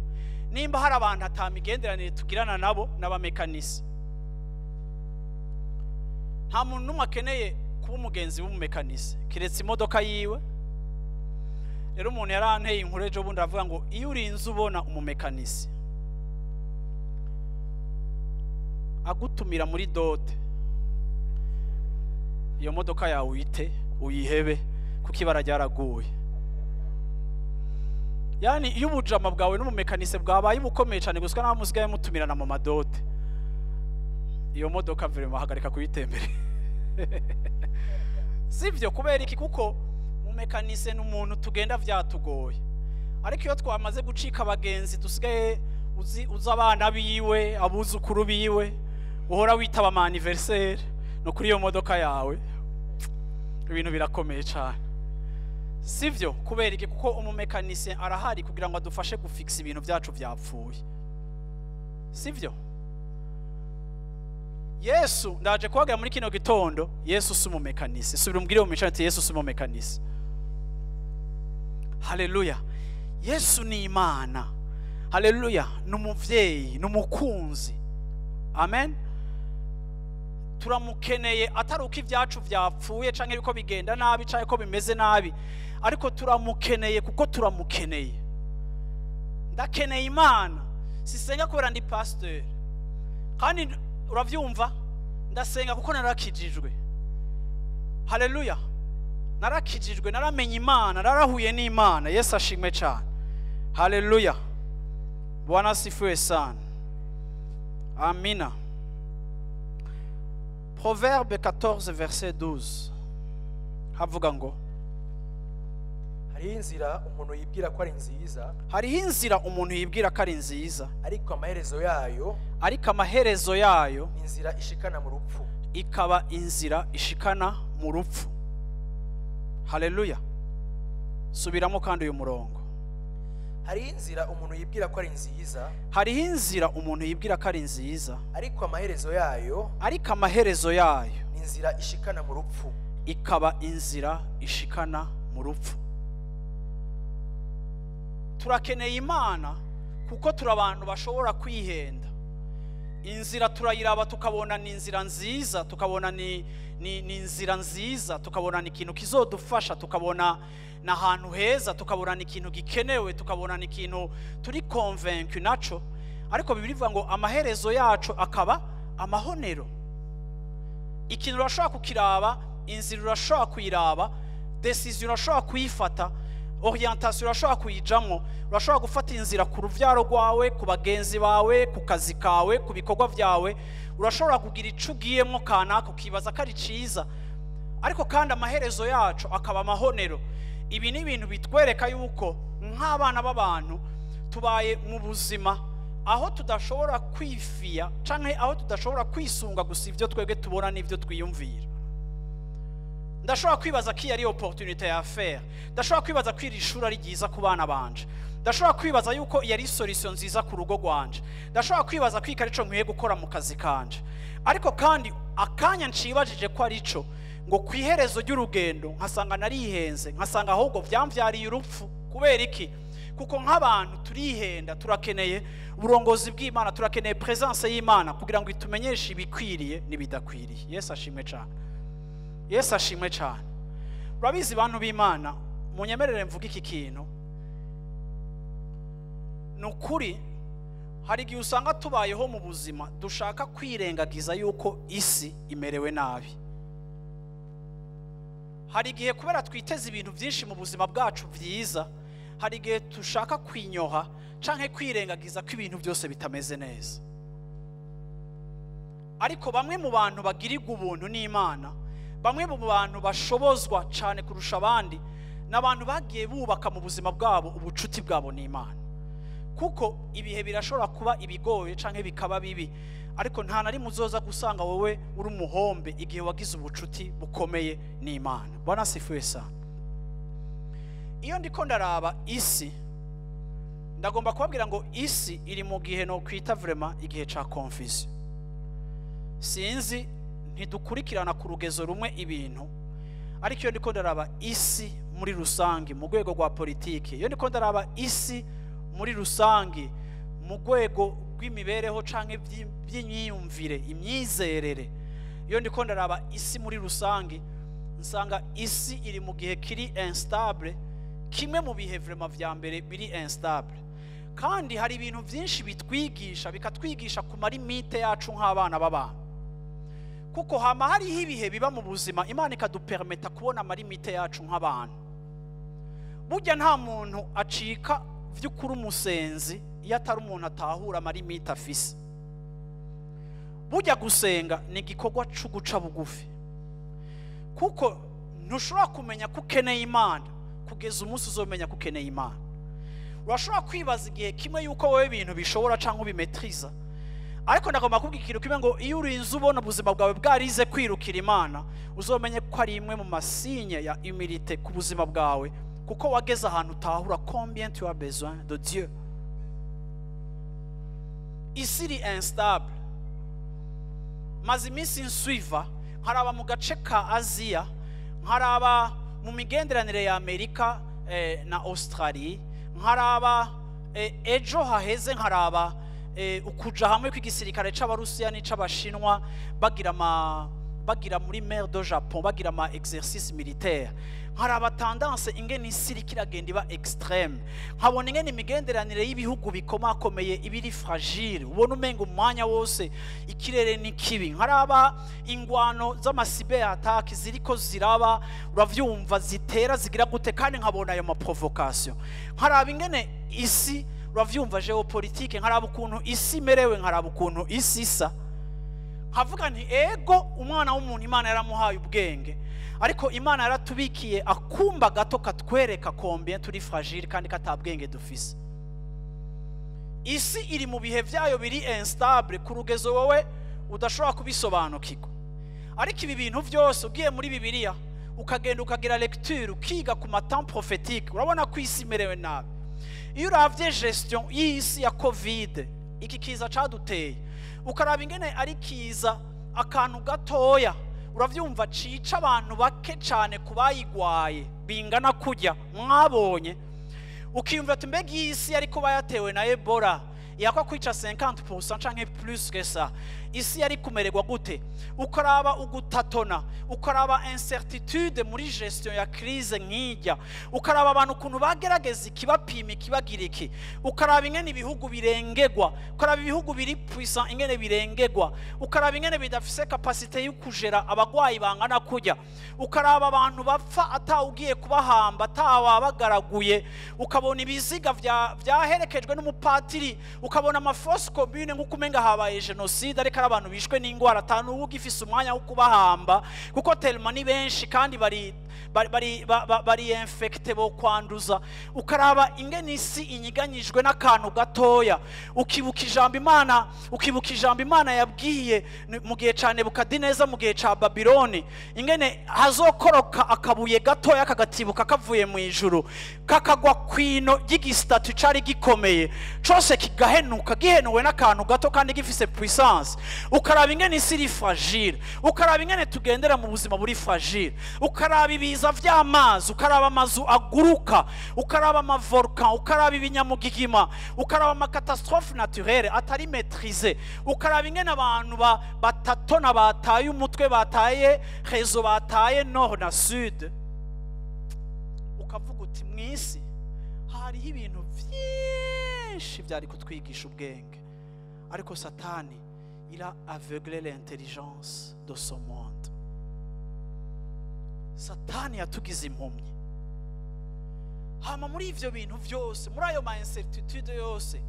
nimba hari abantu atamigenderanire tugirana nabo, n'abamekanisi. Nta muntu n'umwe akeneye kuba umugenzi w'umumekanisi keretse imodoka yiwe. Rero umuntu yaranteye inkuru ejo bundi, aravuga ngo iyo urinze ubona umumekanisi agutumira muri dot, iyo modoka yawe uyite uyihebe, kuko ibara ryaraguye. Yani iyo ubujama bwawe n'umumekanise bwabaye bukomeye cyane gusa naho musigaye mutumirana mu ma dot, iyo modoka vraiment hagarika kuyitembere. Sivyo? Kubera iki? Kuko umumekanise ni umuntu tugenda vyatugoye, ariko iyo twamaze gucika abagenzi, dusigaye uzi uzi abana biwe, abuzukuru biwe, uhora witaba ama anniversaire no kuri iyo modoka yawe, ibintu birakomeye cyane. Sivyo? Kubera iki? Kuko umumekanise arahari kugira ngo adufashe gufixa ibintu byacu byapfuye. Sivyo? Yesu, ndaje kubabwira muri kino gitondo, Yesu si umumekanisi. Subira umbwire mu mico ati: "Yesu si umumekanisi." Haleluya. Yesu ni Imana. Haleluya. Ni umuvyeyi, ni umukunzi. Amen. Turamukeneye atari uko ibyacu byapfuye canke yuko bigenda nabi canke ko bimeze nabi, ariko turamukeneye kuko turamukeneye. Ndakeneye Imana. Sisenga kubera ndi pasteur, kandi uravyumva, ndasenga kuko narakijijwe. Haleluya. Narakijijwe, naramenye Imana, narahuye n'Imana. Yesu ashimwe cyane. Haleluya. Bwana asifiwe sana. Amina. Proverbe 14 verset 12 havuga ngo: Hariho inzira umuntu yibwira ko ari nziza, Hariho inzira umuntu yibwira ko ari nziza, ariko amaherezo yayo, ariko amaherezo yayo, ni inzira ishikana mu rupfu. Ikaba inzira ishikana mu rupfu. Haleluya. Subiramo kandi uyu murongo. Hariho inzira umuntu yibwira ko ari nziza, Hariho inzira umuntu yibwira ko ari nziza, ariko amaherezo yayo, ariko amaherezo yayo, ni inzira ishikana mu rupfu. Ikaba inzira ishikana mu rupfu. Turakeneye Imana kuko turi abantu bashobora kwihenda. Inzira turayiraba tukabona ni inzira nziza, tukabona ni inzira nziza, tukabona ni ikintu kizodufasha, tukabona ni ahantu heza, tukabona ni ikintu gikenewe, tukabona ni ikintu turi convaincu naco, ariko Bibiliya ivuga ngo amaherezo yacu akaba amahonero. Ikintu urashobora kukiraba, inzira urashobora kuyiraba, décision urashobora kuyifata, orientation urashobora kuyijamwo, urashobora gufata inzira ku ruvyaro rwawe, ku bagenzi bawe, ku kazi kawe, ku bikorwa byawe. Urashobora kugira ico ugiyemwo kanaka ukibaza ko ari ciza, ariko kandi amaherezo yacu akaba amahonero. Ibi ni ibintu bitwereka yuko nk'abana b'abantu tubaye mu buzima aho tudashobora kwifiya canke aho tudashobora kwisunga gusa ibyo twebwe tubona n'ibyo twiyumvira. Ndashobora kwibaza ko iyi ari opportunité ya affaire, ndashobora kwibaza ko iri shuri ari ryiza ku bana banje, ndashobora kwibaza yuko iyi ari solution nziza ku rugo rwanje, ndashobora kwibaza ko iki arico nkwiye gukora mu kazi kanje, ariko kandi akanya ncibajije ko arico, ngo ku iherezo ry'urugendo nkasanga narihenze, nkasanga ahubwo byamvyariye urupfu. Kubera iki? Kuko nk'abantu turihenda. Turakeneye uburongozi bw'Imana, turakeneye présence y'Imana kugira ngo itumenyeshe ibikwiriye n'ibidakwiriye. Yesu ashimwe cyane. Yesu ashimwe cyane. Urabizi, bantu b'Imana, munyemerere mvuge iki kintu. Ni ukuri, hari igihe usanga tubayeho mu buzima dushaka kwirengagiza yuko isi imerewe nabi. Hari igihe kubera twiteze ibintu byinshi mu buzima bwacu byiza, hari igihe dushaka kwinyoha canke kwirengagiza ko ibintu byose bitameze neza. Ariko bamwe mu bantu bagirirwa ubuntu n'Imana, bamwe mu bantu bashobozwa cyane kurusha abandi, ni abantu bagiye bubaka mu buzima bwabo ubucuti bwabo n'Imana, kuko ibihe birashobora kuba ibigoye canke bikaba bibi, ariko nta na rimwe uzoza gusanga wowe uri umuhombe igihe wagize ubucuti bukomeye n'Imana. Bwana asifiwe sana. Iyo ndiko ndaraba isi, ndagomba kubabwira ngo isi iri mu gihe no kwita vraiment igihe ca confusion. Sinzi, ntidukurikirana ku rugezo rumwe ibintu, ariko iyo ndiko ndaraba isi muri rusange mu rwego rwa politiki, iyo ndiko ndaraba isi muri rusange mu rwego rw'imibereho canke by'imyiyumvire, imyizerere, iyo ndiko ndaraba isi muri rusange, nsanga isi iri mu gihe kiri instable, kimwe mu bihe vraiment vya mbere biri instable. Kandi hari ibintu byinshi bitwigisha, bikatwigisha ku ma limites yacu nk'abana b'abantu, kuko hama hariho ibihe biba mu buzima Imana ikadupermeta kubona ama limites yacu nk'abantu. Burya nta muntu acika by'ukuri umusenzi iyo atari umuntu atahura ama limites afise. Burya gusenga ni igikorwa cyo guca bugufi, kuko ntushobora kumenya ko ukeneye Imana kugeza umunsi uzomenya ko ukeneye Imana. Urashobora kwibaza igihe kimwe yuko wowe ibintu bishobora cyangwa ubimetriza, ariko ndagomba kubwira ikintu kimwe ngo iyo urinze ubona ubuzima bwawe bwarize kwirukira Imana, uzomenye ko ari imwe mu ma signes ya humilité ku buzima bwawe, kuko wageze ahantu utahura combien tu as besoin de Dieu. Isi iri instable. Maze iminsi nsuiva, nkaraba mu gace ka Aziya, nkaraba mu migenderanire ya Amerika. na Australie, nkaraba ejo haheze, nkaraba ukuja hamwe kw'igisirikare c'Abarusiya n'ic'Abashinwa, bagira muri mer de Japon, bagira ama exercice militaire, nkaraba tendance ingene isi iriko iragenda iba extrême, nkabona ingene imigenderanire y'ibihugu bikomakomeye ibiri fragile, ubona umenga umwanya wose ikirere ni kibi, nkaraba ingwano z'ama cyber attack ziriko ziraba, uravyumva, zitera zigira gute, kandi nkabona ayo ma provocation, nkaraba ingene isi, uravyumva, géopolitique, nkaraba ukuntu isi imerewe, nkaraba ukuntu isi isa, nkavuga nti: ego, umwana w'umuntu Imana yaramuhaye ubwenge, ariko Imana yaratubikiye akumba gato katwereka combien turi fragile kandi katabwenge dufise. Isi iri mu bihe byayo biri instable ku rugezo wowe udashobora kubisobanukirwa. Ariko ibi bintu byose, ugiye muri Bibiliya, ukagenda ukagira lecture, ukiga ku ma temps prophétique, urabona ko isi imerewe nabi. Iyo uravye gestion y'isi ya Covid, iki kiza caduteye, ukaraba ingene ari kiza, akantu gatoya, uravyumva, cica abantu bake cane ku bayigwaye bingana kurya mwabonye, ukiyumva ati: mbega iyi isi yariko bayatewe na Ebola yakwa kwica 50% canke plus que ça, isi yari kumererwa gute? Ukaraba ugutatona, ukaraba incertitude muri gestion ya crise nk'ijya, ukaraba abantu ukuntu bagerageza ikibapima, ikibagira iki, ukaraba ingene ibihugu birengegwa, ukaraba ibihugu biri puissant ingene birengegwa, ukaraba ingene bidafise capacité yo kujera abagwayi bangana kurya, ukaraba abantu bapfa atawugiye kubahamba, atawabagaraguye, ukabona ibiziga vyaherekejwe n'umupatiri, ukabona ama fosses communes nk'uko umenga habaye génocide, ariko ari abantu bishwe n'ingwara, atanu ugifise umwanya wo kubahamba kuko tellement ni benshi kandi bari infecté bo kwanduza, ukaraba ingene isi inyiganyijwe n'akantu gatoya, ukibuka ijambo Imana yabwiye mu gihe ca Nebukadineza, mu gihe ca Babiloni, ingene hazokoroka akabuye gatoya kagatibuka kavuye mu ijuru, kakagwa kwino ry'igi statue cari gikomeye cose, kigahenuka, gihenuwe n'akantu gato kandi gifise puissance, ukaraba ingene isi iri fragile, ukaraba ingene tugendera mu buzima buri fragile, ukaraba ibiza vy'amazi, ukaraba amazu aguruka, ukaraba ama volcan, ukaraba ibinyamugigima, ukaraba ama catastrophe naturelle atari maîtrisé, ukaraba ingene abantu batatona, bataye umutwe, bataye réseau, bataye nord na sud, ukavuga uti: mw'isi hariho ibintu vyinshi vyari kutwigisha ubwenge, ariko Satani, il a aveuglé l'intelligence de ce monde. Satani yatugize impumyi. Hama muri ivyo bintu vyose, muri ayo ma incertitude yose,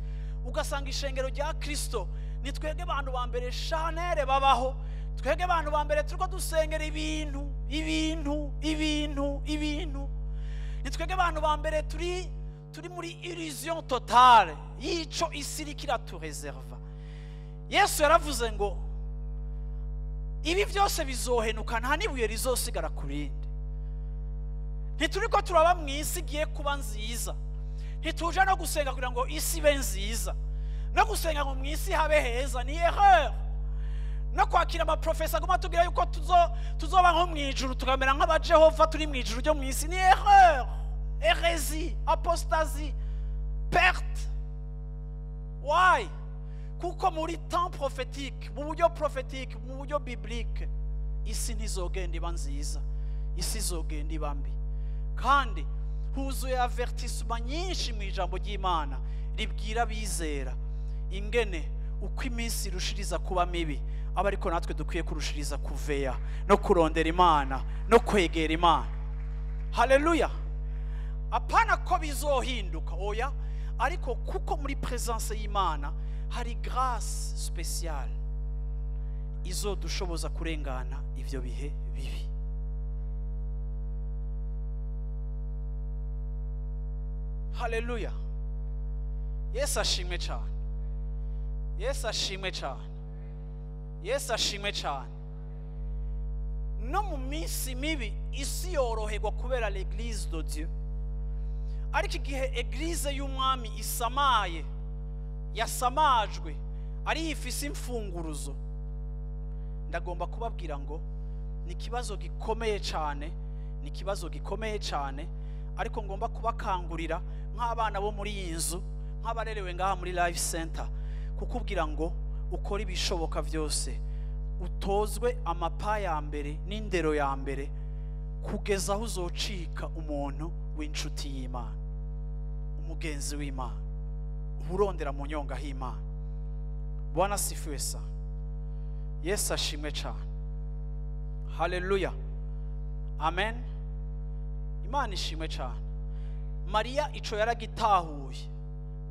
ugasanga ishengero rya Kristo ni twebwe bantu ba mbere charnel babaho, twebwe bantu ba mbere turiko dusengera ibintu, ibintu, ibintu, ibintu, ni twebwe bantu ba mbere turi muri illusion totale y'ico isi iriko iratureserva. Yesu yaravuze ngo ibi byose bizohenuka, nta n'ibuye rizosigara ku rindi. Ntituriko turaba mu isi igiye kuba nziza, ntituje no gusenga kugira ngo isi ibe nziza, no gusenga ngo mu isi habe heza ni erreur, no kwakira ama prophéties aguma atubwira yuko tuzoba nko mu ijuru, tukamera nk'abajehova turi mu ijuru ryo mu isi, ni erreur, hérésie, apostasie, perte. Why? Kuko muri temps prophétique, mu buryo prophétique, mu buryo biblique, isi ntizogenda iba nziza, isi izogenda iba mbi. Kandi huzuye avertissement nyinshi mu ijambo ry'Imana ribwira abizera ingene uko iminsi irushiriza kuba mibi, aba ariko natwe dukwiye kurushiriza kuveya no kurondera Imana no kwegera Imana. Haleluya! Apana ko bizohinduka, oya, ariko kuko muri présence y'Imana hari grâce spéciale izodushoboza kurengana ivyo bihe bibi. Haleluya! Yesu ashimwe cyane, Yesu ashimwe cyane, Yesu ashimwe cyane. No mu minsi mibi isi yoroherwa kubera l'église de Dieu. Ariko igihe église y'Umwami isamaye, yasamajwe, ari ifise imfunguruzo, ndagomba kubabwira ngo ni ikibazo gikomeye cyane, ni ikibazo gikomeye cyane. Ariko ngomba kubakangurira nk'abana bo muri iyi nzu, nk'abarerewe ngaha muri Life Center, kukubwira ngo ukore ibishoboka byose utozwe amapa ya mbere n'indero ya mbere kugeza aho uzocika umuntu w'inshuti y'Imana, umugenzi w'Imana, urondera mu nyonga h'Imana. Bwana asifiwe sana. Yesu ashimwe cyane. Haleluya, amen. Imana ishimwe cyane. Mariya ico yaragitahuye,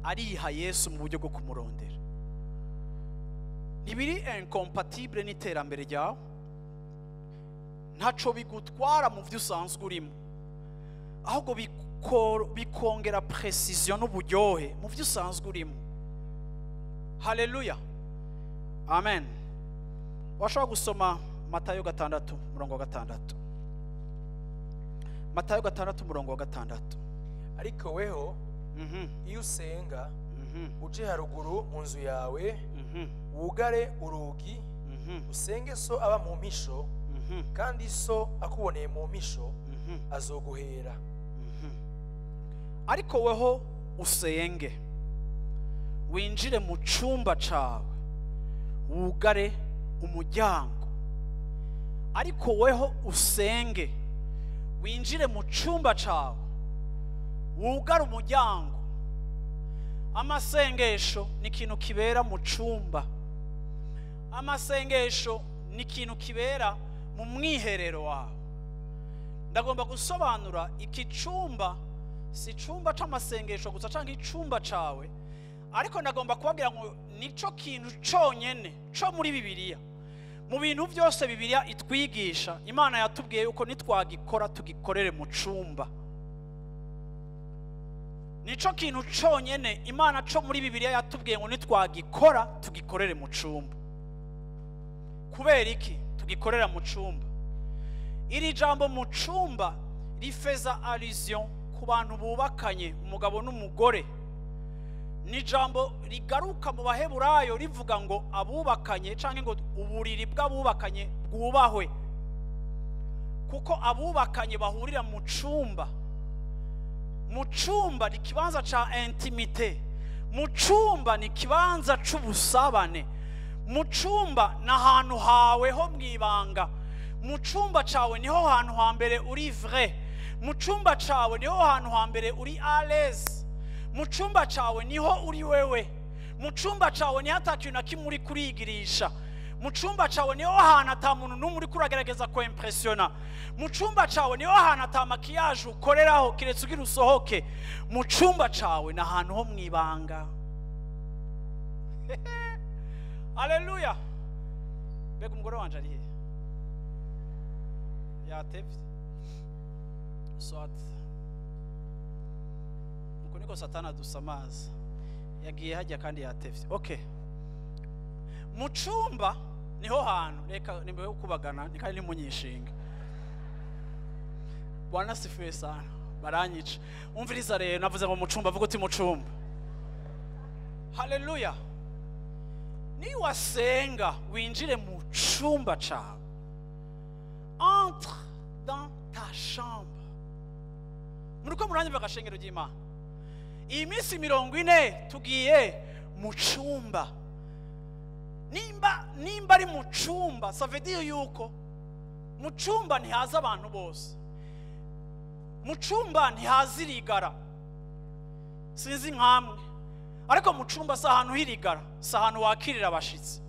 ariha Yesu mu buryo bwo kumurondera. Ntibiri incompatible n'iterambere ryawe, ntaco bigutwara mu byo usanzwe urimo, ahubwo bikongera precision n'uburyohe mu byo usanzwe urimo. Haleluya, amen. Washobora gusoma Matayo 6:6. Matayo 6:6. Ariko weho iyo usenga, uje haruguru mu nzu yawe, wugare urugi, usenge so aba mu mpisho, kandi so akuboneye mu mpisho azoguhera. Ariko weho usenge, winjire mu cyumba cawe, wugare umuryango. Ariko weho usenge, winjire mu cyumba cawe, wugare umuryango. Amasengesho ni ikintu kibera mu cyumba. Amasengesho ni ikintu kibera mu mwiherero wawe. Ndagomba gusobanura iki cyumba si icyumba c'amasengesho gusa cyangwa icyumba cawe, ariko ndagomba kubabwira ngo nico kintu cyonyene co muri Bibiliya. Mu bintu byose Bibiliya itwigisha, Imana yatubwiye yuko nitwagikora tugikorere mu cyumba. Nico kintu cyonyene Imana co muri Bibiliya yatubwiye ngo nitwagikora tugikorere mu cyumba. Kubera iki tugikorera mu cyumba? Iri jambo mu cyumba rifeza allusion ku bantu bubakanye, umugabo n'umugore. Ni jambo rigaruka mu Baheburayo rivuga ngo abubakanye, canke ngo uburiri bw'abubakanye bwubahwe, kuko abubakanye bahurira mu cyumba. Mu cyumba ni kibanza ca intimité, mu cyumba ni kibanza c'ubusabane, mu cyumba ni ahantu hawe ho mwibanga, mu cyumba cawe niho hantu hambere uri vrai, mu cyumba cawe niho hantu hambere uri à l'aise, mu cyumba cawe niho uri wewe, mu cyumba cawe niho atakintu na kimwe uri kurigirisha, mu cyumba cawe niho hantu ata muntu n'umwe uri kuragerageza ko impressiona, mu cyumba cawe niho hantu ata maquillage ukoreraho kiretse ugira usohoke. Mu cyumba cawe ni ahantu ho mwibanga. Haleluya. Mbega umugore wanje ari he? Yatevye. Soit uko niko Satana adusamaza, yagiye hajya kandi yatevye. Okay, mu cyumba niho hantu reka nimbe kubagana ni kandi nimunyishinga. Bwana sifiwe sana, baranyica. Umviriza rero, navuze ngo mu cyumba, vuga uti mu cyumba. Haleluya. Ni wasenga winjire mu cyumba cawe, entre dans ta chambre. Muriko muranyumva agashengero ry'Imana? Iyi minsi 40 tugiye mu cyumba. Nimba ari mu cyumba, ça veut dire yuko mu cyumba ntihaza abantu bose, mu cyumba ntihaza irigara. Sinzi nkamwe, ariko mu cyumba si ahantu h'irigara, si ahantu wakirira abashitsi.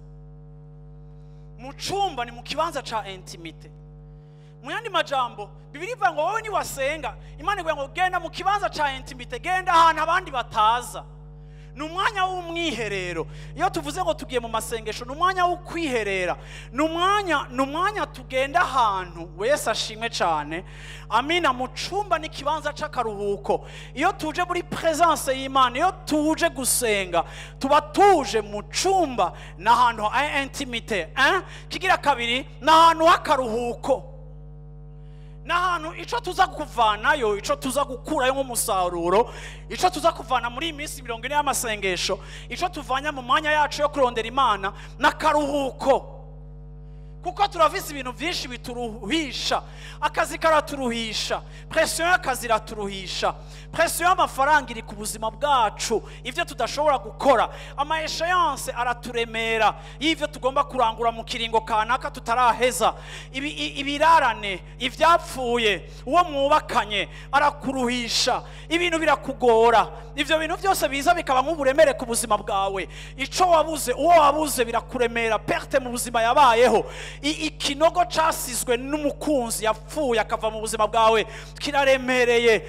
Mu cyumba ni mu kibanza ca intimité. Mu yandi majambo, Bibiliya ivuga ngo wowe niwasenga, Imana ivuga ngo genda mu kibanza ca intimité, genda ahantu abandi bataza. Ni umwanya w'umwiherero. Iyo tuvuze ngo tugiye mu masengesho, ni umwanya wo kwiherera, ni umwanya tugenda ahantu. Wese ashimwe cyane, amina. Mu cyumba ni kibanza c'akaruhuko. Iyo tuje muri presence y'Imana, iyo tuje gusenga, tuba tuje mu cyumba, ni ahantu ha intimité. Kigira kabiri, ni ahantu h'akaruhuko, n'ahantu ico tuza kuvanayo, ico tuza gukurayo nk'umusaruro, ico tuza kuvana muri iyi minsi 40 y'amasengesho, ico tuvanya mu mwanya yacu yo kurondera Imana n'akaruhuko. Kuko turafise ibintu byinshi bituruhisha. Akazi karaturuhisha, pression y'akazi iraturuhisha, pression y'amafaranga iri ku buzima bwacu, ibyo tudashobora gukora, ama échéance araturemera y'ivyo tugomba kurangura mu kiringo kanaka tutaraheza, ibirarane, ivyapfuye, uwo mwubakanye arakuruhisha, ibintu birakugora. Ivyo bintu byose biza bikaba nk'uburemere ku buzima bwawe. Ico wabuze, uwo wabuze birakuremera, perte mu buzima yabayeho, ikinogo casizwe n'umukunzi yapfuye akava mu buzima bwawe kiraremereye.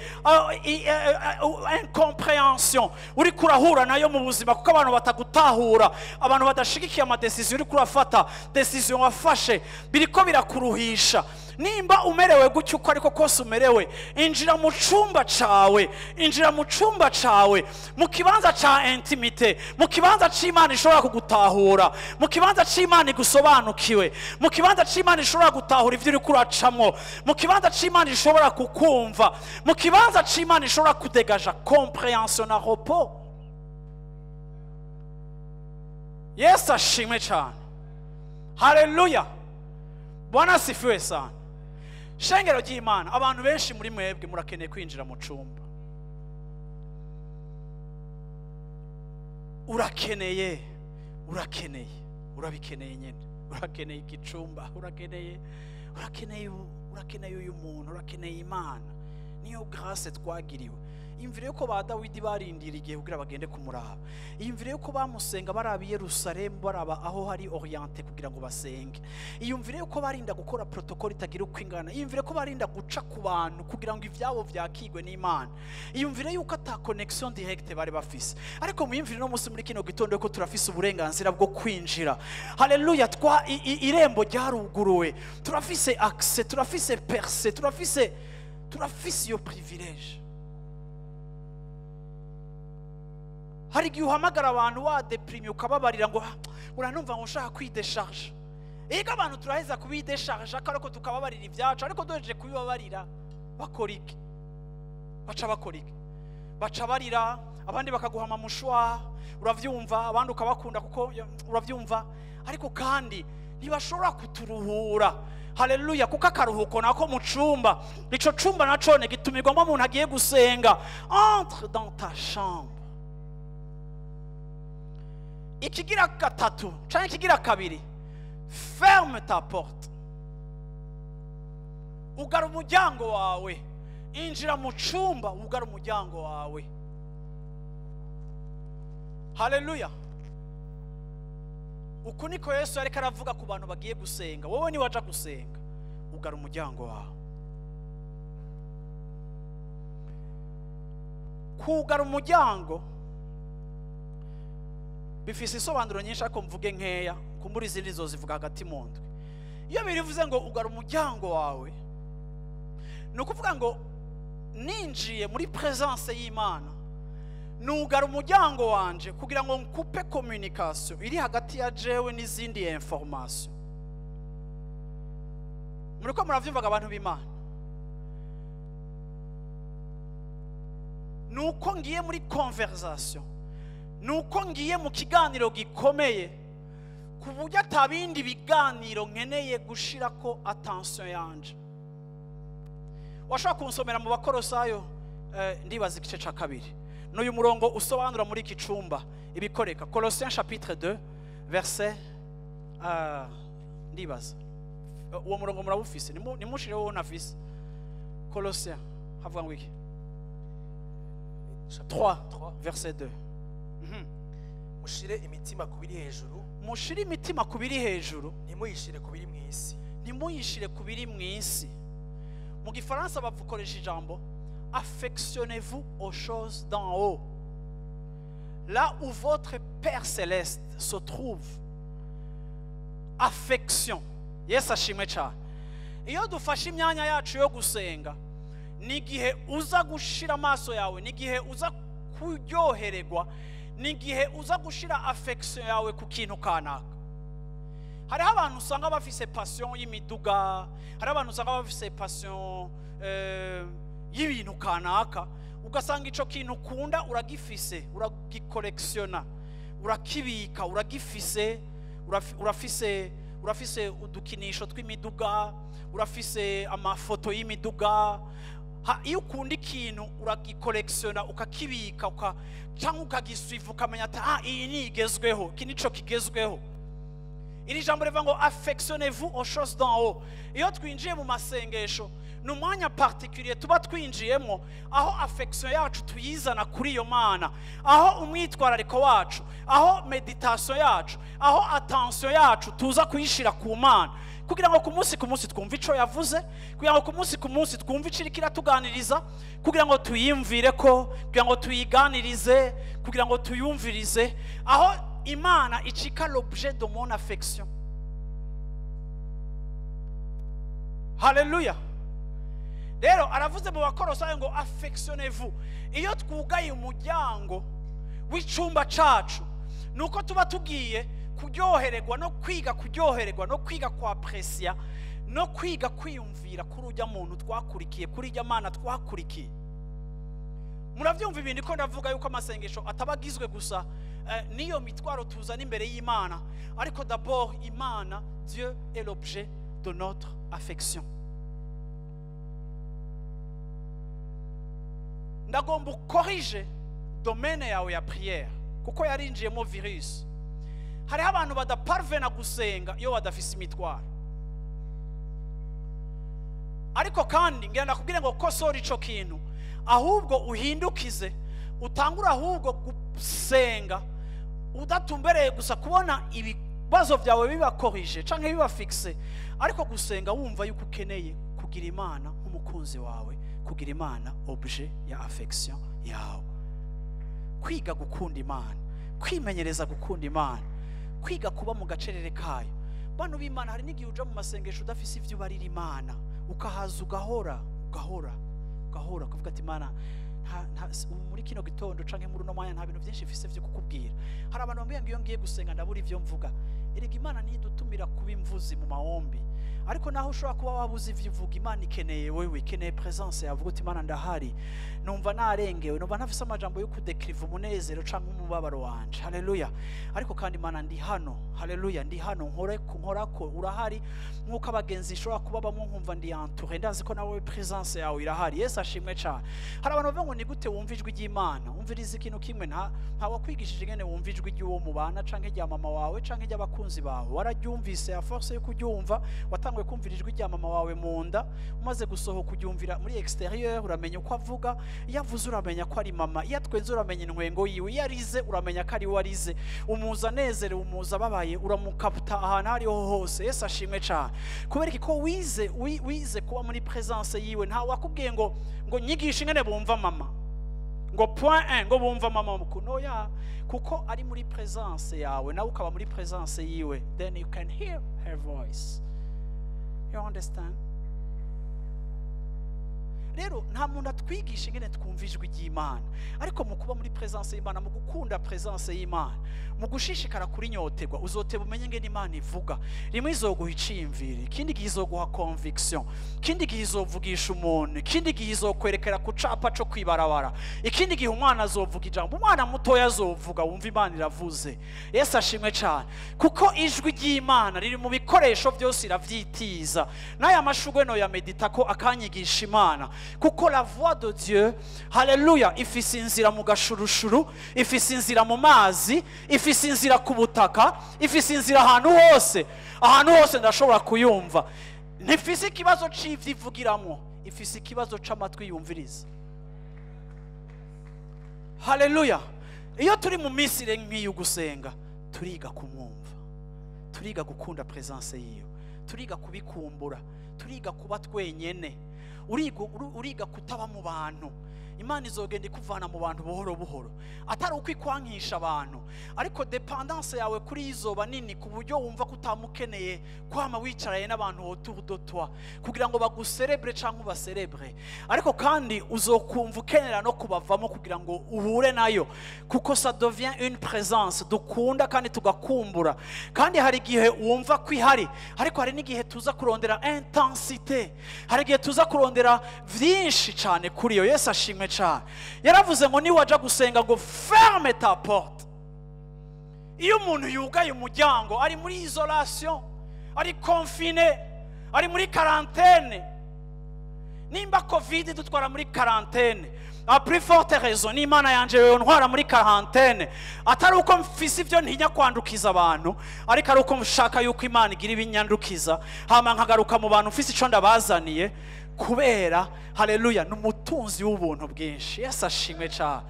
Incompréhension uri kurahura nayo mu buzima, kuko abantu batagutahura, abantu badashigikiye ama décision uri kurafata, décision wafashe, biriko birakuruhisha. Nimba umerewe gutyo, uko ariko kose umerewe, injira mu cumba cawe, injira mu cumba cawe, mu kibanza ca intimité, mu kibanza c'Imana ishobora kugutahura, mu kibanza c'Imana igusobanukiwe, mu kibanza c'Imana ishobora gutahura ivyo uriko uracamwo, mu kibanza c'Imana ishobora kukumva, mu kibanza c'Imana ishobora kudegaja compréhension na repos. Yesu ashimwe cyane. Haleluya, Bwana asifiwe sana. Shengero ry'Imana, abantu benshi muri mwebwe murakeneye kwinjira mu cumba. Urakeneye, urakeneye, urabikeneye nyine, urakeneye igicumba, urakeneye, urakeneye, urakeneye uyu muntu, urakeneye Imana. Niyo grâce twagiriwe. Imvire yuko ba Dawidi barindira igihe kugira bagende kumuraba, iyumvire yuko bamusenga baraba i Yerusalemu, baraba aho hari orienté kugira ngo basenge, iyumvire yuko barinda gukora protocole itagira uko ingana, iyumvire ko barinda guca ku bantu kugira ngo ivyabo vyakigwe n'Imana, iyumvire yuko ata connexion directe bari bafise. Ariko muyumvire no munsi muri kino gitondo ko turafise uburenganzira bwo kwinjira. Haleluya! Twa irembo ryaruguruwe, turafise accès, turafise percée, turafise iyo privilège. Hari igihe uhamagara abantu wadeprimye, ukababarira ngo: "Ah, uranumva ngo ushaka kwidesharge." Ega abantu turaheza kubidesharge, ariko tukababarira ibyacu, ariko duhejeje kubibabarira bakora iki? Baca bakora iki? Baca barira, abandi bakaguha amamushwa, uravyumva, abandi ukabakunda kuko uravyumva, ariko kandi ntibashobora kuturuhura. Haleluya! Kuko akaruhuko nako mu cumba, ico cumba nacone gitumirwamo umuntu agiye gusenga. Entre dans ta chambre. Ikigira gatatu canke ikigira kabiri, ferme ta porte, ugara umuryango wawe. Injira mu cumba, ugara umuryango wawe. Haleluya! Uku niko Yesu yariko aravuga ku bantu bagiye gusenga. Wowe niwaja gusenga, ugara umuryango wawe. Kugara umuryango bifise isobanuro nyinshi, ariko mvuge nkeya, kumbura izindi zo zivuga hagati mu ndwi. Iyo birivuze ngo ugara umuryango wawe, ni ukuvuga ngo ninjiye muri présence y'Imana, nugara umuryango wanje kugira ngo nkupe communication iri hagati ya jewe n'izindi information. Muriko muravyumvaga, abantu b'Imana? Nuko ngiye muri conversation, nuko ngiye mu kiganiro gikomeye ku buryo atabindi biganiro nkeneye gushirako attention yanje. Washobora kunsomera mu Bakorosayo, ndibaza igice ca kabiri, n'uyu murongo usobanura muri iki cumba ibikoreka. Colossiens chapitre 2 verset, ndibaza uwo murongo murawufise. Nimushireho nafise. Colossiens havuga ngo iki? 3 verset 2. Mushire imitima ku biri hejuru. Mushire imitima ku biri hejuru. Ntimuyishire ku biri mu isi. Ntimuyishire ku biri mu isi. Mu gifaransa bavukoresha ijambo "affectionnez-vous aux choses d'en haut, là où votre Père céleste se trouve". Affection. Yesu ashimwe cyane. Iyo dufashe imyanya yacu yo gusenga, ni igihe uza gushira amaso yawe, ni igihe uza kuryohererwa, ni igihe uza gushira affection yawe ku kintu kanaka. Hariho abantu usanga bafise passion y'imiduga, hariho abantu usanga bafise passion y'ibintu kanaka, ugasanga ico kintu ukunda uragifise, uragikolekisiona, urakibika, uragifise, urafise. Urafise udukinisho tw'imiduga, urafise amafoto y'imiduga. Iyo ukunda ikintu uragikolekisiona, ukakibika, cyangwa ukagisuiva, ukamenya ati ah, iyi ni igezweho, iki nico kigezweho. Iri jambo rivuga ngo "Affectionnez-vous aux choses d'en haut". Iyo twinjiye mu masengesho, ni umwanya particulier tuba twinjiyemo, aho affection yacu tuyizana kuri iyo Mana, aho umwitwarariko wacu, aho méditation yacu, aho attention yacu tuza kuyishira ku Mana, kugira ngo ku munsi ku munsi twumve ico yavuze, kugira ngo ku munsi ku munsi twumve ico iriko iratuganiriza, kugira ngo tuyimvire ko, kugira ngo tuyiganirize, kugira ngo tuyumvirize, aho Imana icika l'objet de mon affection. Haleluya! Rero aravuze mu Bakorosayo ngo "Affectionnez-vous". Iyo twugaye umuryango w'icumba cacu, ni uko tuba tugiye kuryohererwa no kwiga, kuryohererwa no kwiga kwapresiya no kwiga kwiyumvira kuri ujya muntu twakurikiye, kuri ijya Mana twakurikiye. Murabyumva ibintu ko ndavuga yuko amasengesho ataba agizwe gusa n'iyo mitwaro tuzana imbere y'Imana, ariko d'abord Imana, Dieu est l'objet de notre affection. Ndagomba ukorije domaine yawe ya prière, kuko yarinjiyemo virus. Hariho abantu badaparvena gusenga iyo badafise imitwaro. Ariko kandi ngira ndakubwire ngo kosora ico kintu, ahubwo uhindukize, utangure ahubwo gusenga udatumbereye gusa kubona ibibazo byawe bibakorije canke bibafixe, ariko gusenga wumva yuko ukeneye kugira Imana nk'umukunzi wawe, kugira Imana objet ya affection yawe, kwiga gukunda Imana, kwimenyereza gukunda Imana, kwiga kuba mu gacerere kayo. Bantu b'Imana, hari n'igihe uja mu masengesho udafise ivyo ubarira Imana, ukahaza ugahora, ugahora, ugahora, ukavuga ati "Imana, ubu muri kino gitondo canke muri uno mwanya nta bintu byinshi mfise vyo kukubwira." Hari abantu bambwira ngo iyo ngiye gusenga ndabura ivyo mvuga. Erega Imana ntidutumira kuba imvuzi mu mahombi, ariko naho ushobora kuba wabuze ivyo uvuga, Imana ikeneye wewe, ikeneye presence yawe. Uvuga uti "Imana, ndahari, numva narengewe, numva ntafise amajambo yo kudekiriva umunezero canke umubabaro wanje. Haleluya! Ariko kandi Imana, ndi hano. Haleluya! Ndi hano, nkore nkorako, urahari." Nk'uko abagenzi nshobora kuba bamwe nkumva ndi entouré, ndazi ko nawe presence yawe irahari. Yesu ashimwe cane. Hari abantu bavuga ngo ni gute wumva ijwi ry'Imana? Wumviriza ikintu kimwe: nta wakwigishije ingene wumva ijwi ry'uwo mubana, canke rya mama wawe, canke ry'abakunzi bawe. Wararyumvise. À force yo kuryumva, watanguye kumvira ijwi rya mama wawe mu nda. Umaze gusohoka, uryumvira muri extérieur, uramenya uko avuga. Iyo avuze uramenya ko ari mama, iyo atwenze uramenya intwengo yiwe, iyo arize uramenya ko ari we arize. Umuza anezerewe, umuza ababaye, uramukaputa ahantu aho ariho hose. Yesu ashimwe cane. Kubera iki? Ko wize kuba muri presence yiwe. Nta wakubwiye ngo nyigishe ingene bumva mama, ngo point 1, ngo bumva mama mukuno ya, kuko ari muri presence yawe, nawe ukaba muri presence yiwe, then you can hear her voice. You understand? Rero nta muntu atwigisha ingene twumva ijwi ry'Imana, ariko mu kuba muri presence y'Imana, mu gukunda presence y'Imana, mu gushishikara kuri nyoterwa, uzoteba umenye ingene Imana ivuga. Rimwe izoguha iciyumviro, ikindi gihe izoguha conviction, ikindi gihe izovugisha umuntu, ikindi gihe izokwerekera ku capa co kwibarabara, ikindi gihe umwana azovuga ijambo, umwana mutoya azovuga, wumva Imana iravuze. Yesu ashimwe cyane, kuko ijwi ry'Imana riri mu bikoresho byose, iravyitiza. N'aya mashugwe no ya medita ko akanyigisha Imana, kuko la voix de Dieu, haleluya, ifise inzira mu gashurushuru, ifise inzira mu mazi, ifise inzira ku butaka, ifise inzira ahantu hose. Ahantu hose ndashobora kuyumva. Ntifise ikibazo c'ivyo ivugiramwo, ifise ikibazo c'amatwi yumviriza. Haleluya! Iyo turi mu minsi rero nk'iyo gusenga, turiga kumwumva, turiga gukunda presence yiwe, turiga kubikumbura, turiga kuba twenyene, uriga kutaba mu bantu. Imana izogenda ikuvana mu bantu buhoro buhoro, atari uko ikwankisha abantu, ariko dépendance yawe kuri izoba nini ku buryo wumva ko utamukeneye kwama wicaraye n'abantu autour de toi kugira ngo baguserebre cyangwa ubaserebre. Ariko kandi uzokumva ukenera no kubavamo kugira ngo uhure nayo, kuko ça devient une présence dukunda kandi tugakumbura. Kandi hari igihe wumva ko ihari, ariko hari n'igihe tuza kurondera intensité, hari igihe tuza kurondera vyinshi cyane kuri yo. Yesu ashimwe cyane. Yaravuze ngo niwaja gusenga ngo "Ferme ta porte". Iyo umuntu yugaye umuryango, ari muri isolation. Ari confiné, ari muri quarantaine. Nimba COVID dutwara muri quarantaine, à plus forte raison n'Imana yanje yontwara muri quarantaine. Atari uko mfise ivyo ntinya kwandukiza abantu, ariko ari uko nshaka yuko Imana igira ibinyandukiza, hama nkagaruka mu bantu mfise ico ndabazaniye. Kubera, haleluya, ni umutunzi w'ubuntu bwinshi. Yesu ashimwe cyane,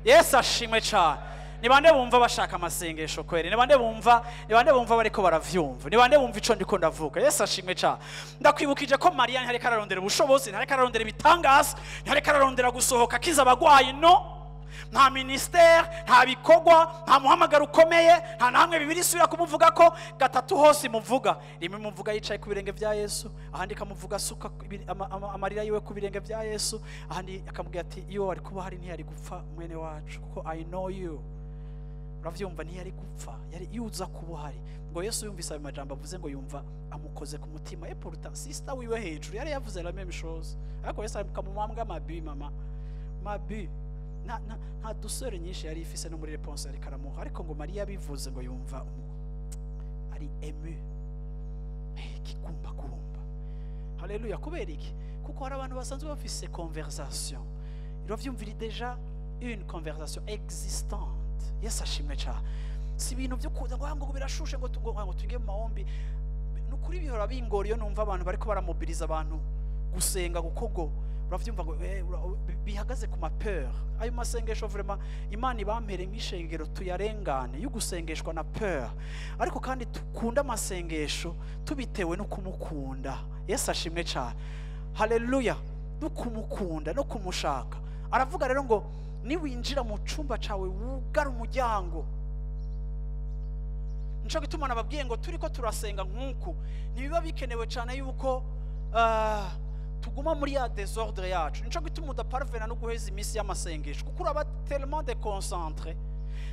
Yesu ashimwe cyane. Ni bande bumva bashaka amasengesho kweri? Ni bande bumva, ni bande bumva bariko baravyumva? Ni bande bumva ico ndiko ndavuga? Yesu ashimwe cyane. Ndakwibukije ko Mariya ntariko ararondera ubushobozi, ntariko ararondera ibitangaza, ntariko ararondera gusohoka akiza abagwayi. No, nta ministère, nta bikorwa, nta muhamagaro ukomeye, nta na hamwe Bibiri isubira kumuvuga ko. Gatatu hose imuvuga, rimwe imuvuga yicaye ku birenge bya Yesu, ahandi ikamuvuga asuka amarira yiwe ku birenge bya Yesu, ahandi akamubwira ati: "Iyo wari kuba hari ntiyari gupfa mwene wacu, kuko I know you." Uravyumva? Ntiyari gupfa yari iyo uza kuba uhari. Ngo Yesu yumvise ayo majambo avuze, ngo yumva amukoze ku mutima. Et pourtant sister wiwe hejuru yari yavuze la même chose, ariko Yesu akamumwambwa mabi mama mabi nta douceur nyinshi yari ifise no muri réponse yariko aramuha. Ariko ngo Mariya abivuze, ngo yumva ari ému, kigumbagumba. Haleluya! Kubera iki? Kuko hari abantu basanzwe bafise conversation, uravyumvira, déjà une conversation existante. Yesu ashimwe cyane. Si ibintu byo kuza ngo: "Ah, ngo birashushe, ngo tuge mu mahombi." Ni ukuri bihora bingora iyo numva abantu bariko baramobiliza abantu gusenga, kuko ngo uravyumva ngo bihagaze ku mapeur. Ayo masengesho, vraiment, Imana ibampere nk'ishengero tuyarengane yo gusengeshwa na peur. Ariko kandi tukunde amasengesho tubitewe no kumukunda. Yesu ashimwe cyane. Haleluya! No kumukunda no kumushaka. Aravuga rero ngo niwinjira mu cumba cawe, wugara umuryango. Nico gituma nababwiye ngo turiko turasenga nk'uku, ntibiba bikenewe cyane yuko tuguma muri ya désordre yacu. Nico gituma udaparvena no guheza iminsi y'amasengesho, kuko uraba tellement déconcentré.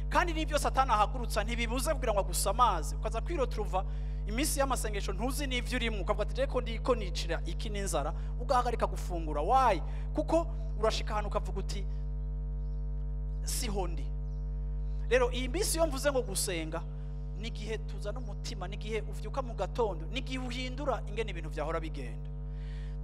Kandi n'ibyo Satani ahagurutsa ntibibuze kugira ngo agusamaze, ukaza kwiretrouva iminsi y'amasengesho ntuzi n'ivyo urimo, ukavuga ati: "Reko ndiko nicira iki n'inzara," ugahagarika gufungura. Why? Kuko urashika ahantu ukavuga uti: "Siho ndi." Rero iyi minsi, iyo mvuze ngo gusenga, n'igihe tuzana umutima, n'igihe uvyuka mu gatondo, n'igihe uhindura ingene ibintu vyahora bigenda.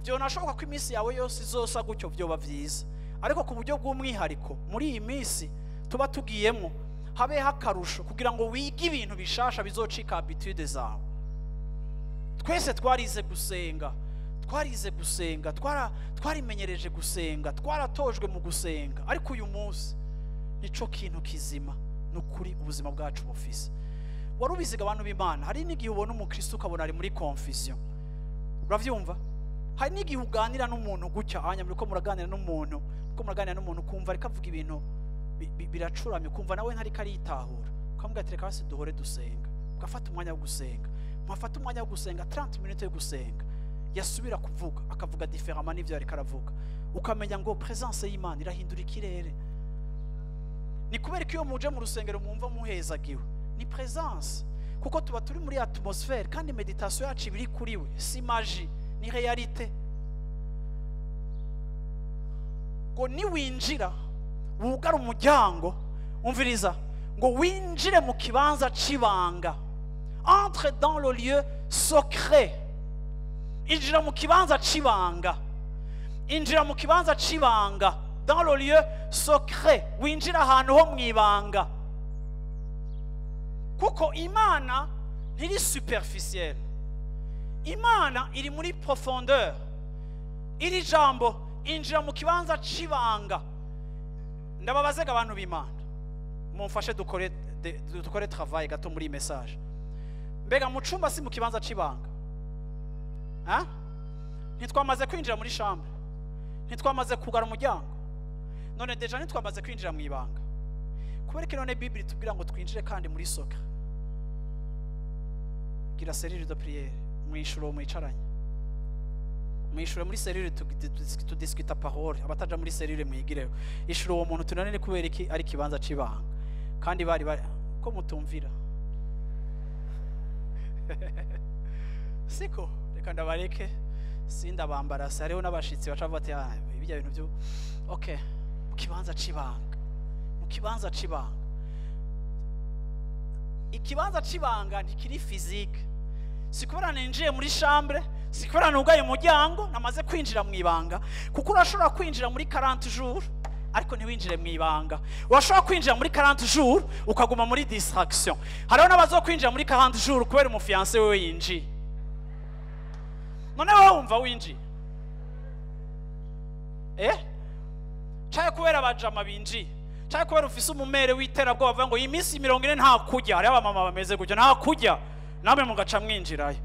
Vyonashoboka ko iminsi yawe yose izosa gutyo, vyoba vyiza. Ariko ku buryo bw'umwihariko muri iyi minsi tuba tugiyemo, habeho akarusho kugira ngo wige ibintu bishasha bizocika habitude zawe. Twese twarize gusenga, twarize gusenga, twarimenyereje gusenga, twaratojwe mu gusenga. Ariko uyu munsi nico kintu kizima, ni ukuri, ubuzima bwacu bufise. Wari ubiziga, abantu b'Imana? Hari n'igihe ubona umukristo ukabona ari muri confusion. Uravyumva? Hari n'igihe uganira n'umuntu gutya hanya, muriko muraganira n'umuntu, muriko muraganira n'umuntu, ukumva ariko avuga ibintu biracuramye, ukumva nawe ntariko aritahura. Ukamubwira ati: "Reka basi duhore dusenga." Ugafata umwanya wo gusenga, mwafata umwanya wo gusenga, 30 minutes yo gusenga, yasubira kuvuga akavuga différemment n'ivyo yariko aravuga. Ukamenya ngo présence y'Imana irahindura ikirere. Ni kubera ko iyo muje mu rusengero mwumva muhezagiwe, ni présence, kuko tuba turi muri atmosphère kandi méditation yacu iba iri kuri we. Si magie, ni réalité. Ngo niwinjira wugara umuryango, umviriza, ngo winjire mu kibanza c'ibanga, entre dans le lieu secret. Injira mu kibanza c'ibanga, injira mu kibanza c'ibanga, dans le lieu secret. Winjira ahantu ho mu ibanga, kuko Imana ntiri superficielle, Imana iri muri profondeur. Iri jambo injira mu kibanza c'ibanga, ndababazega, abantu b'Imana, mumfashe dukore travail gato muri iyi message. Mbega mu cumba si mu kibanza c'ibanga? Ha? Ntitwamaze kwinjira muri chambre? Ntitwamaze kugara umuryango? None déjà ntitwamaze kwinjira mu ibanga? Kubera ko none Bible itubwira ngo twinjire kandi muri secret. Gira cellule de prière, mwishuro mwicaranye, mwishure muri cellule, tudiscuta parole. Abataja muri cellule mwigireho. Ishuro uwo muntu tunanire. Kubera iki ari ikibanza c'ibanga kandi bari ko mutumvira? Siko, reka ndabareke, sindabambarase. Hariho n'abashitsi baca bavuga ati: "Ah, ibijya bintu byo." Okay, mu kibanza c'ibanga, mu kibanza c'ibanga. Ikibanza c'ibanga ntikiri physique. Si kubera ninjiye muri chambre, si kubera nugaye umuryango, namaze kwinjira mu ibanga. Kuko urashobora kwinjira muri 40 jours ariko ntiwinjire mu ibanga. Urashobora kwinjira muri 40 jours ukaguma muri distraction. Hariho n'abazokwinjira muri 40 jours kubera umufiancé wewe yinjiye. None wowe wumva winjiye? Caye kubera abajama binjiye, caye kubera ufise umumere w'iterabwoba bavuga ngo iyi minsi 40 nta kurya. Hariho abamama bameze gutyo, nta kurya, namwe mugaca mwinjirayo.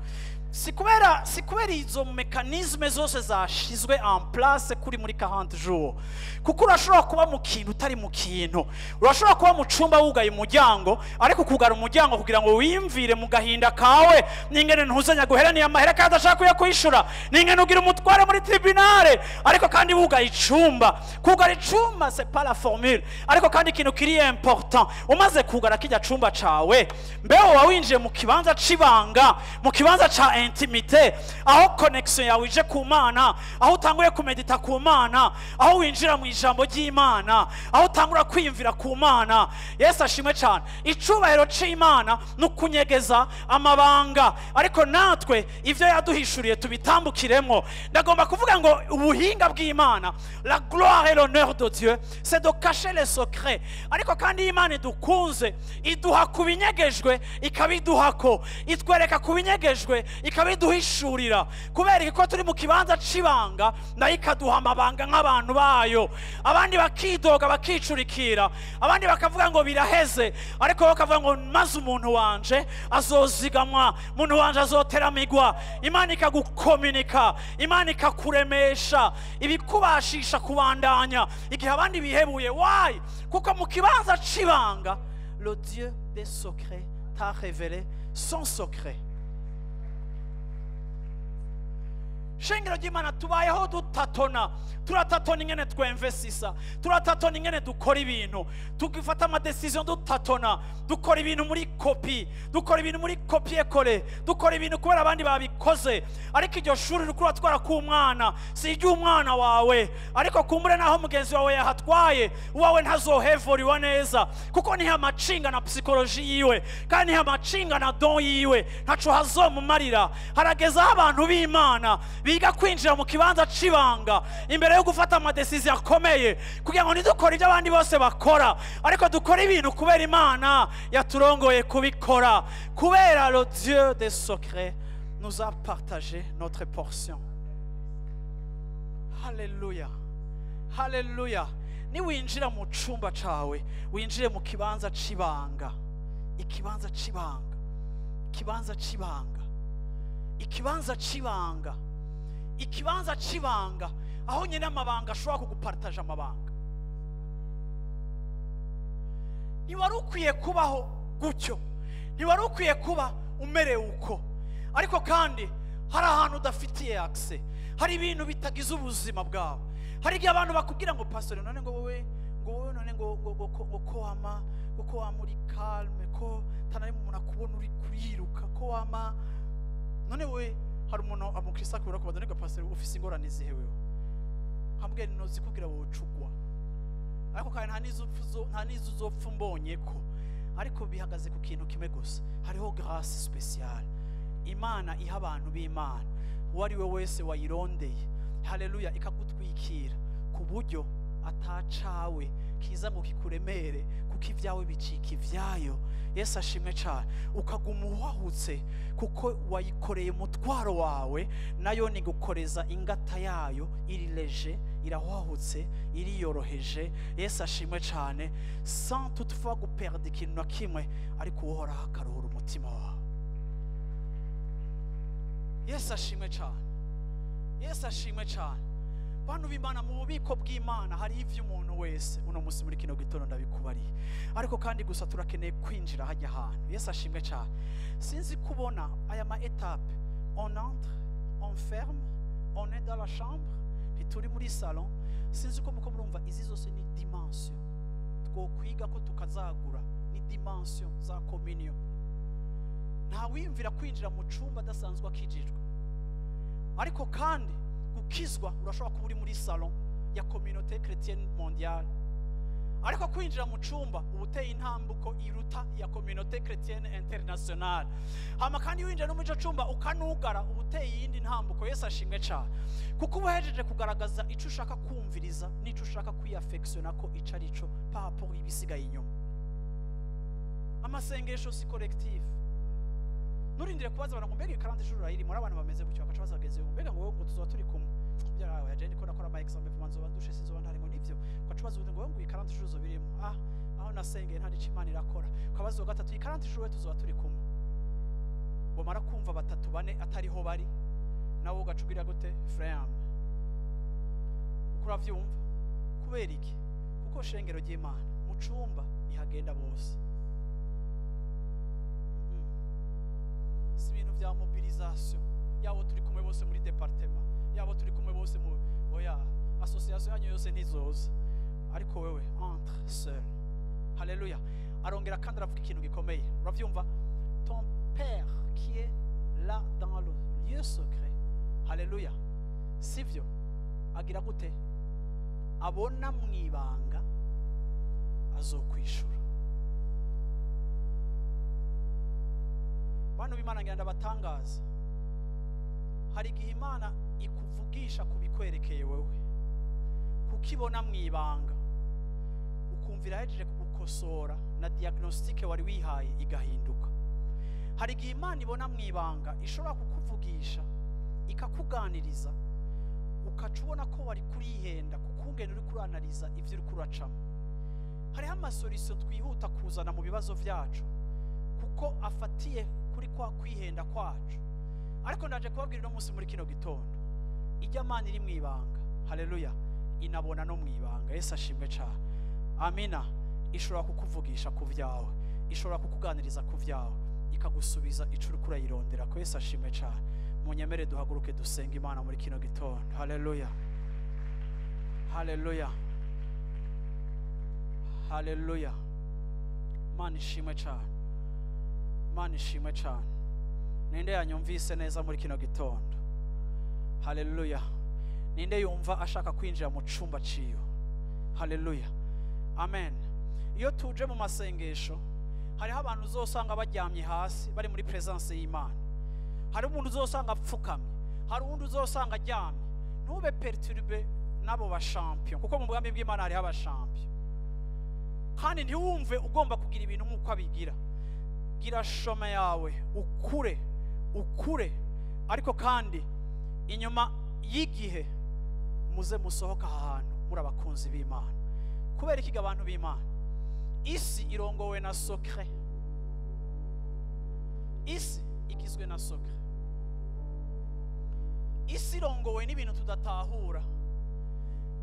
Si kubera izo mécanisme zose zashizwe en place kuri muri 40 jours. Kuko urashobora kuba mu kintu utari mu kintu. Urashobora kuba mu cumba wugaye umuryango, ariko kugara umuryango kugira ngo wiyumvire mu gahinda kawe, ningene ntuzanya guheraniye amahera kandi adashaka kuyakwishura, ningene ugira umutware muri tribunale, ariko kandi wugaye icumba. Kugara icumba c'est pas la formule, ariko kandi ikintu kiri important, umaze kugara kijya cumba cawe, mbeho wawinjiye mu kibanza c'ibanga, mu kibanza ca intimité, aho connexion yawe ije ku Mana, aho utanguye kumedita ku Mana, aho winjira mu ijambo ry'Imana, aho utangura kwiyumvira ku Mana. Yesu ashimwe cyane. Icubahiro c'Imana no kunyegeza amabanga, ariko natwe ivyo yaduhishuriye tubitambukiremo. Ndagomba kuvuga ngo ubuhinga bw'Imana, la gloire et l'honneur de Dieu, c'est de cacher les secrets. Ariko kandi Imana idukunze, iduha kubinyegejwe, ikabiduhako, itwereka kubinyegejwe, ikabiduhishurira. Kubera ko turi mu kibanza c'ibanga, nayo ikaduha amabanga nk'abantu bayo. Abandi bakidoga bakicurikira, abandi bakavuga ngo biraheze, ariko bakavuga ngo maze umuntu wanje azozigamwa, umuntu wanje azoteramigwa. Imana ikagukominika, Imana ikakuremesha, ibikubashisha kubandanya igihe abandi bihebuye. Why? Kuko mu kibanza c'ibanga, le Dieu des secrets t'a révélé son secret. Shengero ry'Imana, tubayeho dutatona, turatatona ingene twemvesisa, turatatona ingene dukora ibintu, tugifata ama decision dutatona, dukora ibintu muri copie, dukora ibintu muri copier-coller, dukora ibintu kubera abandi babikoze. Ariko iryo shuri rikuru atwara ku mwana, si iry'umwana wawe, ariko kumbure naho mugenzi wawe yahatwaye, uwawe ntazohevuriwa neza, kuko niha amacinga na psychologie yiwe, kandi niha amacinga na don yiwe, ntaco hazomumarira. Harageze aho abantu b'Imana biga kwinjira mu kibanza c'ibanga imbere yo gufata ama decision akomeye, kugira ngo ntidukore ibyo abandi bose bakora, ariko dukore ibintu kubera Imana yaturongoye kubikora. Kubera le Dieu des secrets nous a partagé notre portion. Hallelujah, hallelujah. Niwinjira mu cumba cawe, winjire mu kibanza c'ibanga, ikibanza c'ibanga, ikibanza c'ibanga, ikibanza c'ibanga, ikibanza c'ibanga, aho nyine amabanga ashobora kugupartaje amabanga. Ntiwari ukwiye kubaho gutyo, ntiwari ukwiye kuba umerewe uko, ariko kandi hari ahantu udafitiye accès, hari ibintu bitagize ubuzima bwawe. Hari igihe abantu bakubwira ngo pastor none ngo wowe, ngo wowe none ngo ngo ngo ko wama, ngo ko wama uri calme, ko tanari umuntu akubona uri kuriruka, ko wama none wowe. Hari umuntu amukristo akubwira ko none ngo pastor ufise ingorane zihe wewe? Hamwe nozi kugira wowe ucugwa, ariko kandi nta nizo uzopfa umbonye ko, ariko bihagaze ku kintu kimwe gusa, hariho grâce spéciale Imana iha abantu b'Imana, uwo ari we wese wayirondeye. Haleluya, ikagutwikira ku buryo atacawe kiza ngo kikuremere, kuko ibyawe bicika ibyayo. Yesu ashimwe cyane. Ukaguma uhahutse kuko wayikoreye umutwaro wawe, nayo ni gukoreza ingata yayo, iri léger, irahwahutse, iriyoroheje. Yesu ashimwe cyane. Sans toutefois guperdre ikintu na kimwe, ariko uhoraho akaruhura umutima wawe. Yesu ashimwe cyane, Yesu ashimwe cyane. Bantu b'Imana, mu bubiko bw'Imana hari ivy'umuntu wese. Uno munsi muri kino gitondo ndabikubariye, ariko kandi gusa turakeneye kwinjira hajya ahantu. Yesu ashimwe cyane. Sinzi kubona aya ma étape: on entre, on ferme, on est dans la chambre, ntituri muri salon. Sinzi ko muko murumva, izi zose ni dimension twokwiga ko tukazagura, ni dimension za communion. Nta wiyumvira kwinjira mu cumba adasanzwe akijijwe, ariko kandi gukizwa urashobora kuba uri muri salon ya Communauté Chrétienne Mondiale, Ariko kwinjira mu cumba uba uteye intambuko iruta ya Communauté Chrétienne Internationale. Hama kandi winjira no muri ico cumba ukanugara, uba uteye iyindi ntambuko. Yesu ashimwe cane, kuko uba uhejeje kugaragaza ico ushaka kumviriza n'ico ushaka kwiyafekisiona ko ico ari co par rapport y'ibisigaye inyuma. Amasengesho si collective. Nturindire kubaza abantu ngo: "Mbega iyi 40 jours urayirimo?" Ari abantu bameze gutyo, bagaca baza bagenzi bawe ngo: "Mbega ngo wowe ngo tuzoba turi kumwe?" Byarawe yaje ndiko nakora ama examen vuba, nzoba ndushe, sinzoba ntari. Ngo nivyo. Ugaca ubaza uwundi ngo: "Wowe ngo iyi 40 jours uzobirimo?" "Ah, aho nasengeye nta nico Imana irakora." Ukabaza uwa gatatu: "Iyi 40 jours we tuzoba turi kumwe?" Wamara kumva batatu, bane atariho bari, nawe ugaca ugira gute? Frame. Uko uravyumva? Kubera iki? Kuko shengero ry'Imana, mu cumba ntihagenda bose. Si ibintu vya mobilisation yabo turi kumwe bose muri département, yabo turi kumwe bose mu, oya, association yanyu yose ntizoza, ariko wewe entre seul. Haleluya. Arongera kandi aravuga ikintu gikomeye. Uravyumva? Ton père qui est là dans le lieu secret, haleluya, sivyo? Agira gute? Abona mu ibanga, azokwishura. Bantu b'Imana, ngira ndabatangaza: hari igihe Imana ikuvugisha ku bikwerekeye wewe, kukibona mu ibanga, ukumva irahejeje kugukosora na diagnostic wari wihaye igahinduka. Hari igihe Imana ibona mu ibanga, ishobora kukuvugisha, ikakuganiriza, ukaca ubona ko wari kurihenda kukungene uri kuranariza ibyo uri kuracamo. Hariho ama solutions twihuta kuzana mu bibazo byacu kuko afatiye kuri kwa kwihenda kwacu. Ariko ndaje kubabwira uno munsi muri kino gitondo: ijya Mana iri mu ibanga, haleluya, inabona no mu ibanga. Yesu ashimwe cyane. Amina. Ishobora kukuvugisha ku byawe, ishobora kukuganiriza ku byawe, ikagusubiza ico uriko urayirondera ko. Yesu ashimwe cyane. Munyemere duhaguruke dusenga Imana muri kino gitondo. Haleluya, haleluya, haleluya. Imana ishimwe cyane, Imana ishimwe cyane. Ninde yanyumvise neza muri kino gitondo? Haleluya. Ninde yumva ashaka kwinjira mu cumba ciwe? Haleluya, amen. Iyo tuje mu masengesho, hariho abantu uzosanga baryamye hasi bari muri présence y'Imana, hari umuntu uzosanga apfukamye, hari uwundi uzosanga aryamye. Ntube perturbé n'abo ba champion, kuko mu bwami bw'Imana hariho aba champion. Kandi ntiwumve ugomba kugira ibintu nk'uko abigira. Gira chemin yawe, ukure, ukure, ariko kandi inyuma y'igihe muze musohoka aha hantu muri abakunzi b'Imana. Kubera ikiga, abantu b'Imana, isi irongowe na secret, isi igizwe na secret, isi irongowe n'ibintu tudatahura.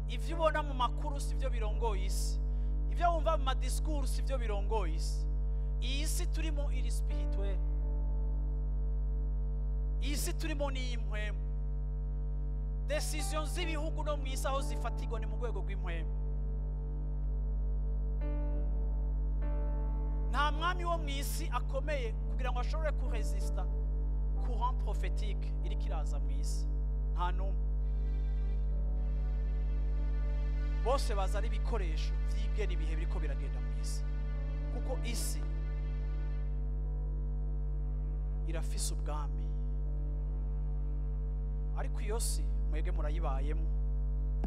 Ibyo ubona mu makuru si byo birongoye isi, ibyo wumva mu ma discours si byo birongoye isi. Iyi si turimo iri spirituelle, iyi si turimo ni iy'impwemu. Décisions z'ibihugu no mu isi aho zifatirwa ni mu rwego rw'impwemu. Nta mwami wo mu isi akomeye kugira ngo ashobore kuresista courant prophétique iriko iraza mu isi, nta n'umwe. Bose baza ari ibikoresho by'ibwene ibihe biriko biragenda mu isi, kuko isi irafise ubwami. Ariko iyo si mwebwe murayibayemo,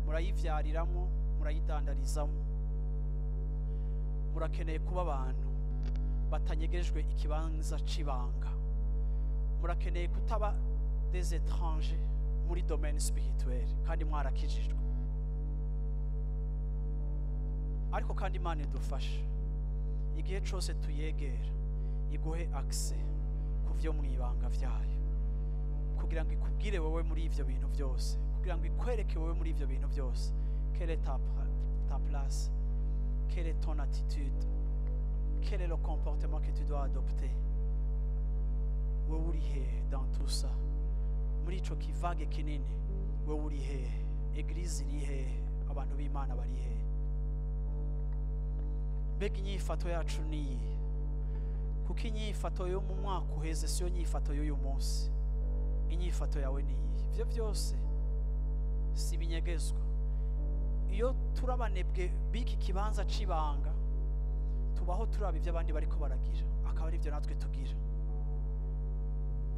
murayivyariramwo, murayidandarizamo. Murakeneye kuba abantu batanyegejwe ikibanza c'ibanga. Murakeneye kutaba des étrangers muri domaine spirituel kandi mwarakijijwe. Ariko kandi Imana idufashe, igihe cose tuyegera iguhe accès ku vyo mu ibanga vyayo, kugira ngo ikubwire wowe muri ivyo bintu byose, kugira ngo ikwereke wowe muri ivyo bintu byose: quelle est ta place, quelle est ton attitude, quel est le comportement que tu dois adopter. Wewe uri hehe dans tout ça? Muri ico kivage kinini, wewe uri hehe? Église iri hehe? Abantu b'Imana bari hehe? Mbega inyifato yacu ni iyihe? Kuko inyifato yo mu mwaka uheze siyo nyifato y'uyu munsi. Inyifato yawe ni iyihe? Ivyo byose si ibinyegezwa. Iyo turabanebwe biki kibanza cibanga, tubaho turaba ivyo abandi bariko baragira, akaba ari byo natwe tugira.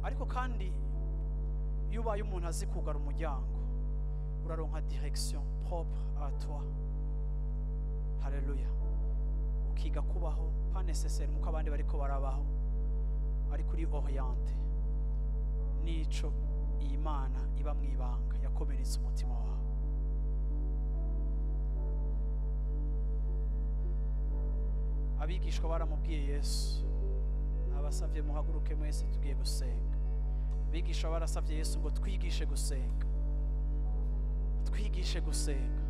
Ariko kandi iyo ubaye umuntu azi kugara umuryango, uraronka direction propre à toi. Haleluya. Ukiga kubaho pas nécessaire muko abandi bariko barabaho, ariko uri orienté nico Imana iba mwibanga yakomeretse umutima wawe. Abigishwa baramubwiye Yesu, nabasavye muhaguruke mwese tugiye gusenga. Abigishwa barasavye Yesu ngo twigishe gusenga, twigishe gusenga.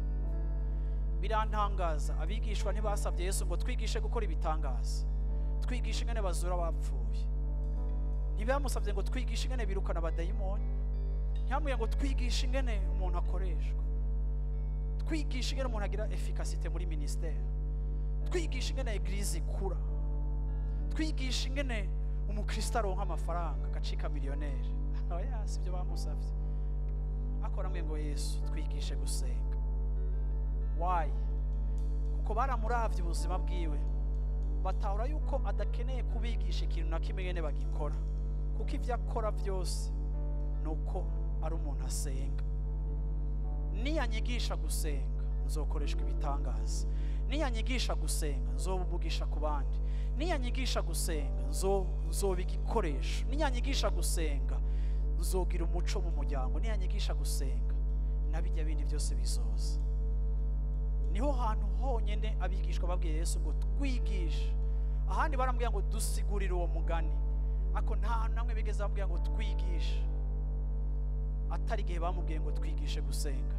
Birantangaza, abigishwa ntibasavye Yesu ngo twigishe gukora ibitangaza, twigishe ingene bazura abapfuye. Ntibamusavye ngo twigishe ingene birukana abadayimoni, ntibamubwiye ngo twigishe ingene umuntu akoreshwa, twigishe ingene umuntu agira efficacité muri ministère, twigishe ingene eglise ikura, twigishe ingene umukristo aronka amafaranga agacika millionnaire. Oya, sivyo bamusavye. Akoramwe ngo Yesu twigishe gusenga. Why? Kuko baramuravye ubuzima bwiwe, batahura yuko adakeneye kubigisha ikintu na kimwe ngene bagikora, kuko ivyo akora vyose nuko ari umuntu asenga. Niyanyigisha gusenga nzokoreshwa ibitangaza, niyanyigisha gusenga nzobugisha ku bandi, niyanyigisha gusenga nzoba igikoresho, niyanyigisha gusenga nzogira umuco mu muryango, niyanyigisha gusenga nabijya bindi byose bizoza. Niho hantu honyene abigishwa babwiye Yesu ngo twigishe. Ahandi baramubwira ngo dusigurire uwo mugani, ako nta hantu namwe bigeze bamubwira ngo twigishe, atari igihe bamubwiye ngo twigishe gusenga.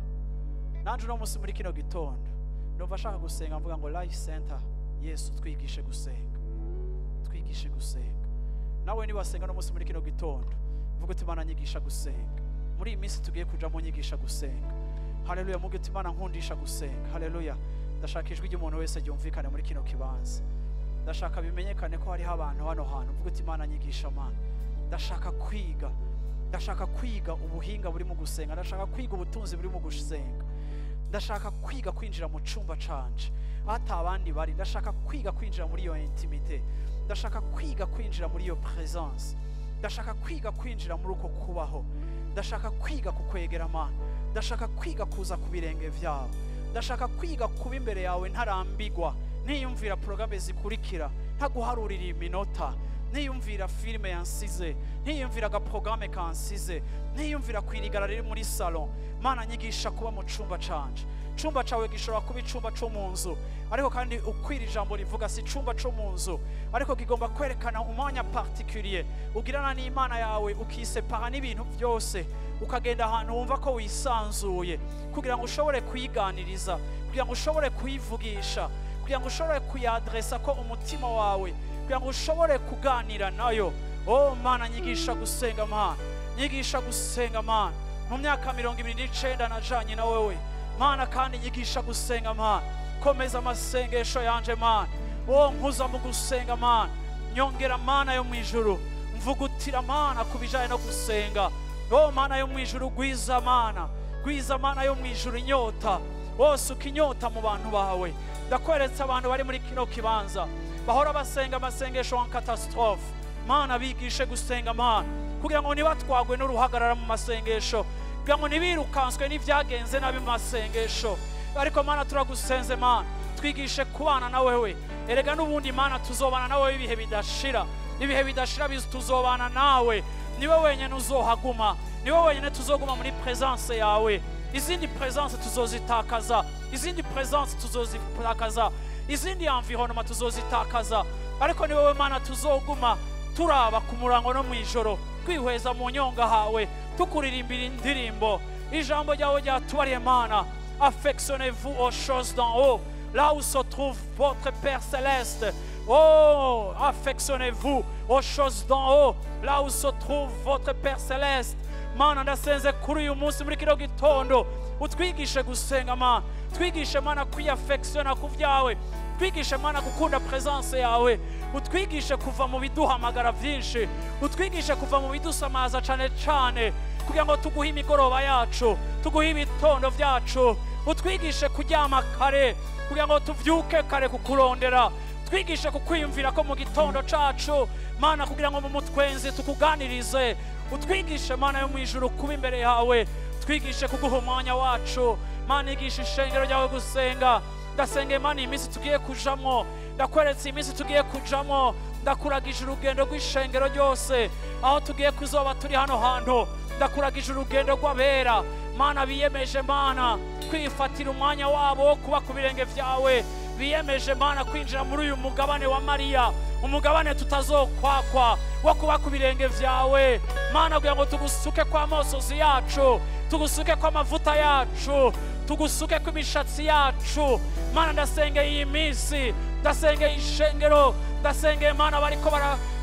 Nanje uno munsi muri kino gitondo ndumva ashaka gusenga mvuga ngo Life Center, Yesu twigishe gusenga, twigishe gusenga. Nawe niba wasenga no munsi muri kino gitondo mvuga uti Imana nyigisha gusenga. Muri iyi minsi tugiye kujamo nyigisha gusenga. Haleluya, muge uti Imana nkundisha gusenga. Haleluya. Ndashaka ijwi ry'umuntu wese ryumvikane muri kino kibanza. Ndashaka bimenyekane ko hariho abantu hano hantu. Mvuga uti Imana nyigisha, Mana. Ndashaka kwiga, ndashaka kwiga ubuhinga buri mu gusenga, ndashaka kwiga ubutunzi buri mu gusenga, ndashaka kwiga kwinjira mu cumba canje ata abandi bari, ndashaka kwiga kwinjira muri iyo intimité, ndashaka kwiga kwinjira muri iyo présence, ndashaka kwiga kwinjira muri uko kubaho, ndashaka kwiga kukwegera Mana, ndashaka kwiga kuza ku birenge vyawe, ndashaka kwiga kuba imbere yawe ntarambigwa, ntiyumvira programme zikurikira, ntaguharurira iminota, ntiyumvira filime yansize, ntiyumvira agaprograme kansize, ntiyumvira kwirigara riri muri salon. Mana nyigisha kuba mu cumba canje. Cumba cawe gishobora kuba icumba co mu nzu, ariko kandi ukwira ijambo rivuga si icumba co mu nzu, ariko kigomba kwerekana umwanya particulier ugirana n'Imana yawe, ukisepara n'ibintu byose, ukagenda ahantu wumva ko wisanzuye, kugira ngo ushobore kuyiganiriza, kugira ngo ushobore kuyivugisha, kugira ngo ushobore kuyadresa ko umutima wawe, kugira ngo ushobore kuganira nayo. Oh Mana nyigisha gusenga, Mana nyigisha gusenga, Mana. Mu myaka 29 najanye na wewe Mana, kandi nyigisha gusenga, Mana. Komeza amasengesho yanje, Mana. Oh nkuza mu gusenga, Mana. Nyongera Mana yo mu ijuru, mvugutira Mana ku bijanye no gusenga. Oh Mana yo mu ijuru, gwiza Mana, gwiza Mana yo mu ijuru inyota, wose ukinyota mu bantu bawe. Ndakweretse abantu bari muri kino kibanza bahora basenga amasengesho en catastrophe. Mana bigishe gusenga, Mana, kugira ngo ntibatwagwe n'uruhagarara mu masengesho, kugira ngo ntibirukanswe n'ivyagenze nabi mu masengesho. Ariko Mana turagusenze, Mana, twigishe kubana na wewe. Erega n'ubundi Mana tuzobana nawe ibihe bidashira, ibihe bidashira tuzobana nawe. Niwe wenyene uzohaguma, niwe wenyene tuzoguma muri présence yawe. Izindi présence tuzozitakaza, izindi présence tuzozitakaza, izindi environnement tuzozitakaza, ariko ni wowe Mana tuzoguma turaba ku murango no mwijoro, twihweza mu nyonga hawe, tukuririmbira indirimbo. Ijambo ryawe ryatubariye Mana, affectionnez-vous aux choses d'en haut, là où se trouve votre Père céleste. Oh, affectionnez-vous aux choses d'en haut, là où se trouve votre Père céleste. Mana ndasenze kuri uyu munsi muri kino gitondo, utwigishe gusenga Mana, twigishe Mana kwiyafectiona ku vyawe, twigishe Mana gukunda présence yawe, utwigishe kuva mu biduhamagara vyinshi, utwigishe kuva mu bidusamaza cane cane, kugira ngo tuguhe imigoroba yacu, tuguhe ibitondo vyacu. Utwigishe kuryama kare kugira ngo tuvyuke kare kukurondera. Twigishe kukwiyumvira ko mu gitondo cacu, Mana, kugira ngo mu mutwenzi tukuganirize. Utwigishe, Mana yo mu ijuru, kuba imbere yawe. Twigishe kuguha umwanya wacu. Mana, igisha ishengero ryawe gusenga. Ndasenga, Mana, iyi minsi tugiye kujamwo, ndakweretse iyi minsi tugiye kujamwo, ndakuragije urugendo rw'ishengero ryose aho tugiye kuzoba turi hano hantu. Ndakuragije urugendo rw'abera, Mana, biyemeje, Mana, kwifatira umwanya wabo wo kuba ku birenge vyawe, biyemeje, Mana, kwinjira muri uyu mugabane wa Mariya, umugabane tutazokwakwa wo kuba ku birenge vyawe, Mana, kugira ngo tugusuke kwa mosozi yacu, tugusuke kwa amavuta yacu, tugusuke ku imishatsi yacu. Mana, ndasengeye iyi minsi, ndasengeye ishengero, ndasengeye, Mana, bariko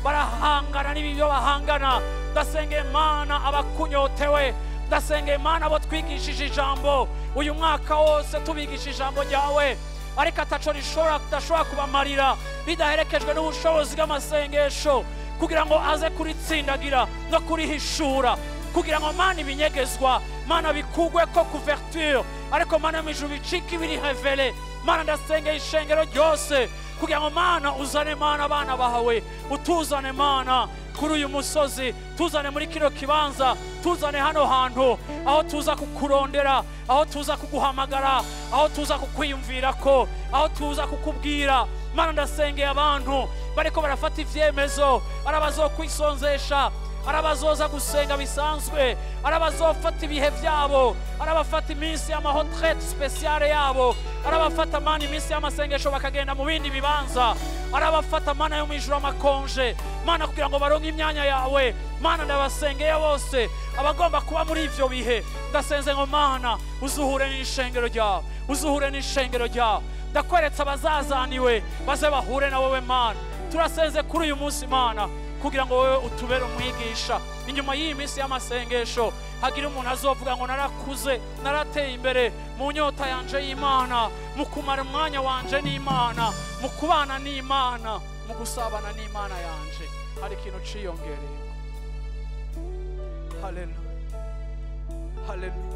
barahangana n'ibyo bahangana, ndasengeye, Mana, abakunyotewe, ndasengeye, Mana, abo twigishije ijambo uyu mwaka wose, tubigisha ijambo ryawe, ariko ataco rishobora tudashobora kubamarira ridaherekejwe n'ubushobozi bw'amasengesho kugira ngo aze kuritsindagira no kurihishura, kugira ngo, Mana, ibinyegezwa, Mana, bikugwe ko couverture, ariko, Mana, mu ijuru bicike ibiri révélé. Mana, ndasengeye ishengero ryose kugira ngo, Mana, uzane, Mana, abana bawe, utuzane, Mana, kuri uyu musozi, tuzane muri kino kibanza, tuzane hano hantu aho tuza kukurondera, aho tuza kuguhamagara, aho tuza kukwiyumvira ko, aho tuza kukubwira. Mana, ndasengeye abantu bariko barafata ivyemezo, ari abazokwisonzesha, ari abazoza gusenga bisanzwe, ari abazofata ibihe byabo, ari abafata iminsi y'ama retraite spéciale yabo, ari abafata, Mana, iminsi y'amasengesho bakagenda mu bindi bibanza, ari abafata, Mana yo mu ijuru, ama congé, Mana, kugira ngo baronke imyanya yawe. Mana, ndabasengeye bose abagomba kuba muri ivyo bihe. Ndasenze ngo, Mana, uzuhure n'ishengero ryawe, uzuhure n'ishengero ryawe. Ndakweretse abazazaniwe, baze bahure na wowe. Mana, turasenze kuri uyu munsi, Mana, kugira ngo wowe utubere umwigisha. Inyuma y'iyi minsi y'amasengesho hagira umuntu azovuga ngo narakuze, narateye imbere mu nyota yanje y'Imana, mu kumara umwanya wanje n'Imana, mu kubana n'Imana, mu gusabana n'Imana yanje, hari ikintu ciyongereye. Haleluya, haleluya.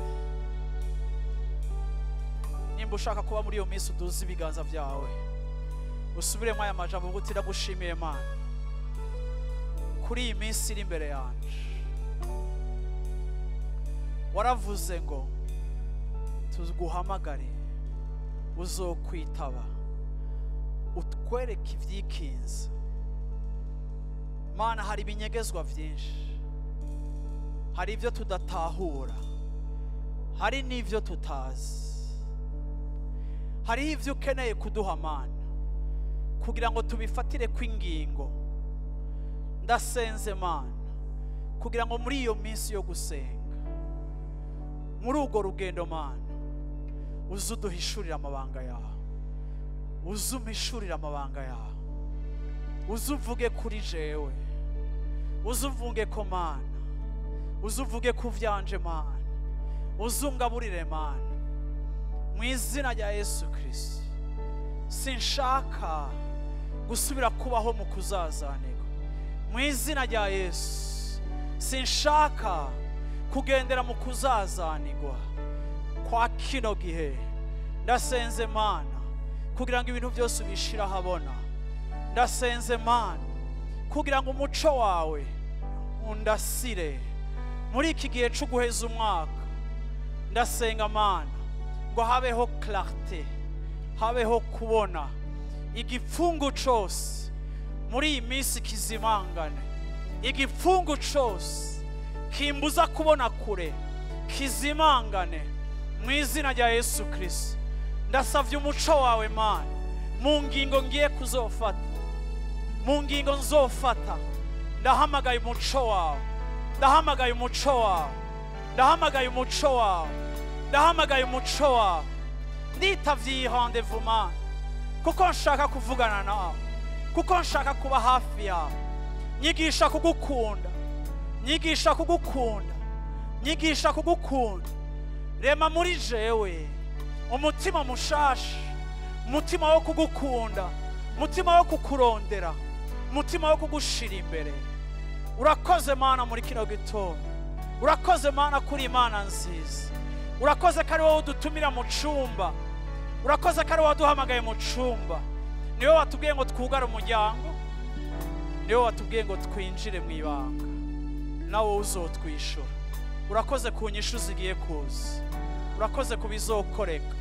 Nimba ushaka kuba muri iyo minsi, uduze ibiganza byawe, usubiremo aya majambo uvuga uti: "Ndagushimiye, Mana, kuri iyi minsi iri imbere yanje. Waravuze ngo tuguhamagare uzokwitaba, utwereke ibyikinze." Mana, hari ibinyegezwa byinshi, hari ibyo tudatahura, hari n'ibyo tutazi, hariho ibyo ukeneye kuduha, Mana, kugira ngo tubifatire kw'ingingo. Ndasenze, Mana, kugira ngo muri iyo minsi yo gusenga, muri urwo rugendo, Mana, uze uduhishurire amabanga yawe, uze umpishurire amabanga yawe, uze uvuge kuri jewe, uze uvuge ko, Mana, uze uvuge ku vyanje, Mana, uze ungaburire, Mana, mu izina rya Yesu Kirisito. Sinshaka gusubira kubaho mu kuzazanirwa. Mu izina rya Yesu, sinshaka kugendera mu kuzazanirwa kwa kino gihe. Ndasenze, Mana, kugira ngo ibintu byose ubishire ahabona. Ndasenze, Mana, kugira ngo umuco wawe undasire muri iki gihe cyo guheza umwaka. Ndasenga, Mana, ngo habeho clarté, habeho kubona. Igipfungu cyose muri iyi minsi kizimangane, igipfungu cyose kimbuza kubona kure kizimangane mu izina rya Yesu Kirisito. Ndasavye umuco wawe, Mana, mu ngingo ngiye kuzofata, mu ngingo nzofata. Ndahamagaye umuco wawe, ndahamagaye umuco wawe, ndahamagaye umuco wawe, ndahamagaye umuco wawe. Nditavye iyi rendez-vous, Mana, kuko nshaka kuvugana nawe, kuko nshaka kuba hafi yawe. Nyigisha kugukunda, nyigisha kugukunda, nyigisha kugukunda. Rema muri jewe umutima mushasha, umutima wo kugukunda, umutima wo kukurondera, umutima wo kugushira imbere. Urakoze, Mana, muri kino gitondo. Urakoze, Mana, kuri Imana nziza. Urakoze ko ari wowe udutumira mu cumba. Urakoze ko ari wowe waduhamagaye mu cumba. Niwe watubwiye ngo twugare umuryango, niwe watubwiye ngo twinjire mu ibanga, nawe uzotwishura. Urakoze ku nyishu zigiye kuza, urakoze ku bizokoreka,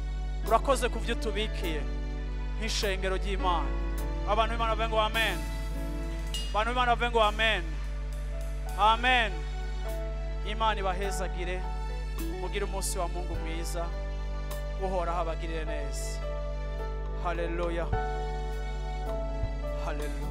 urakoze ku byo utubikiye nk'ishengero ry'Imana. Abantu b'Imana bavuge ngo amen. Abantu b'Imana bavuge ngo amen. Amen. Imana ibahezagire, mugire umunsi wa Mungu mwiza. Uhoraho abagirire neza. Haleluya. Haleluya.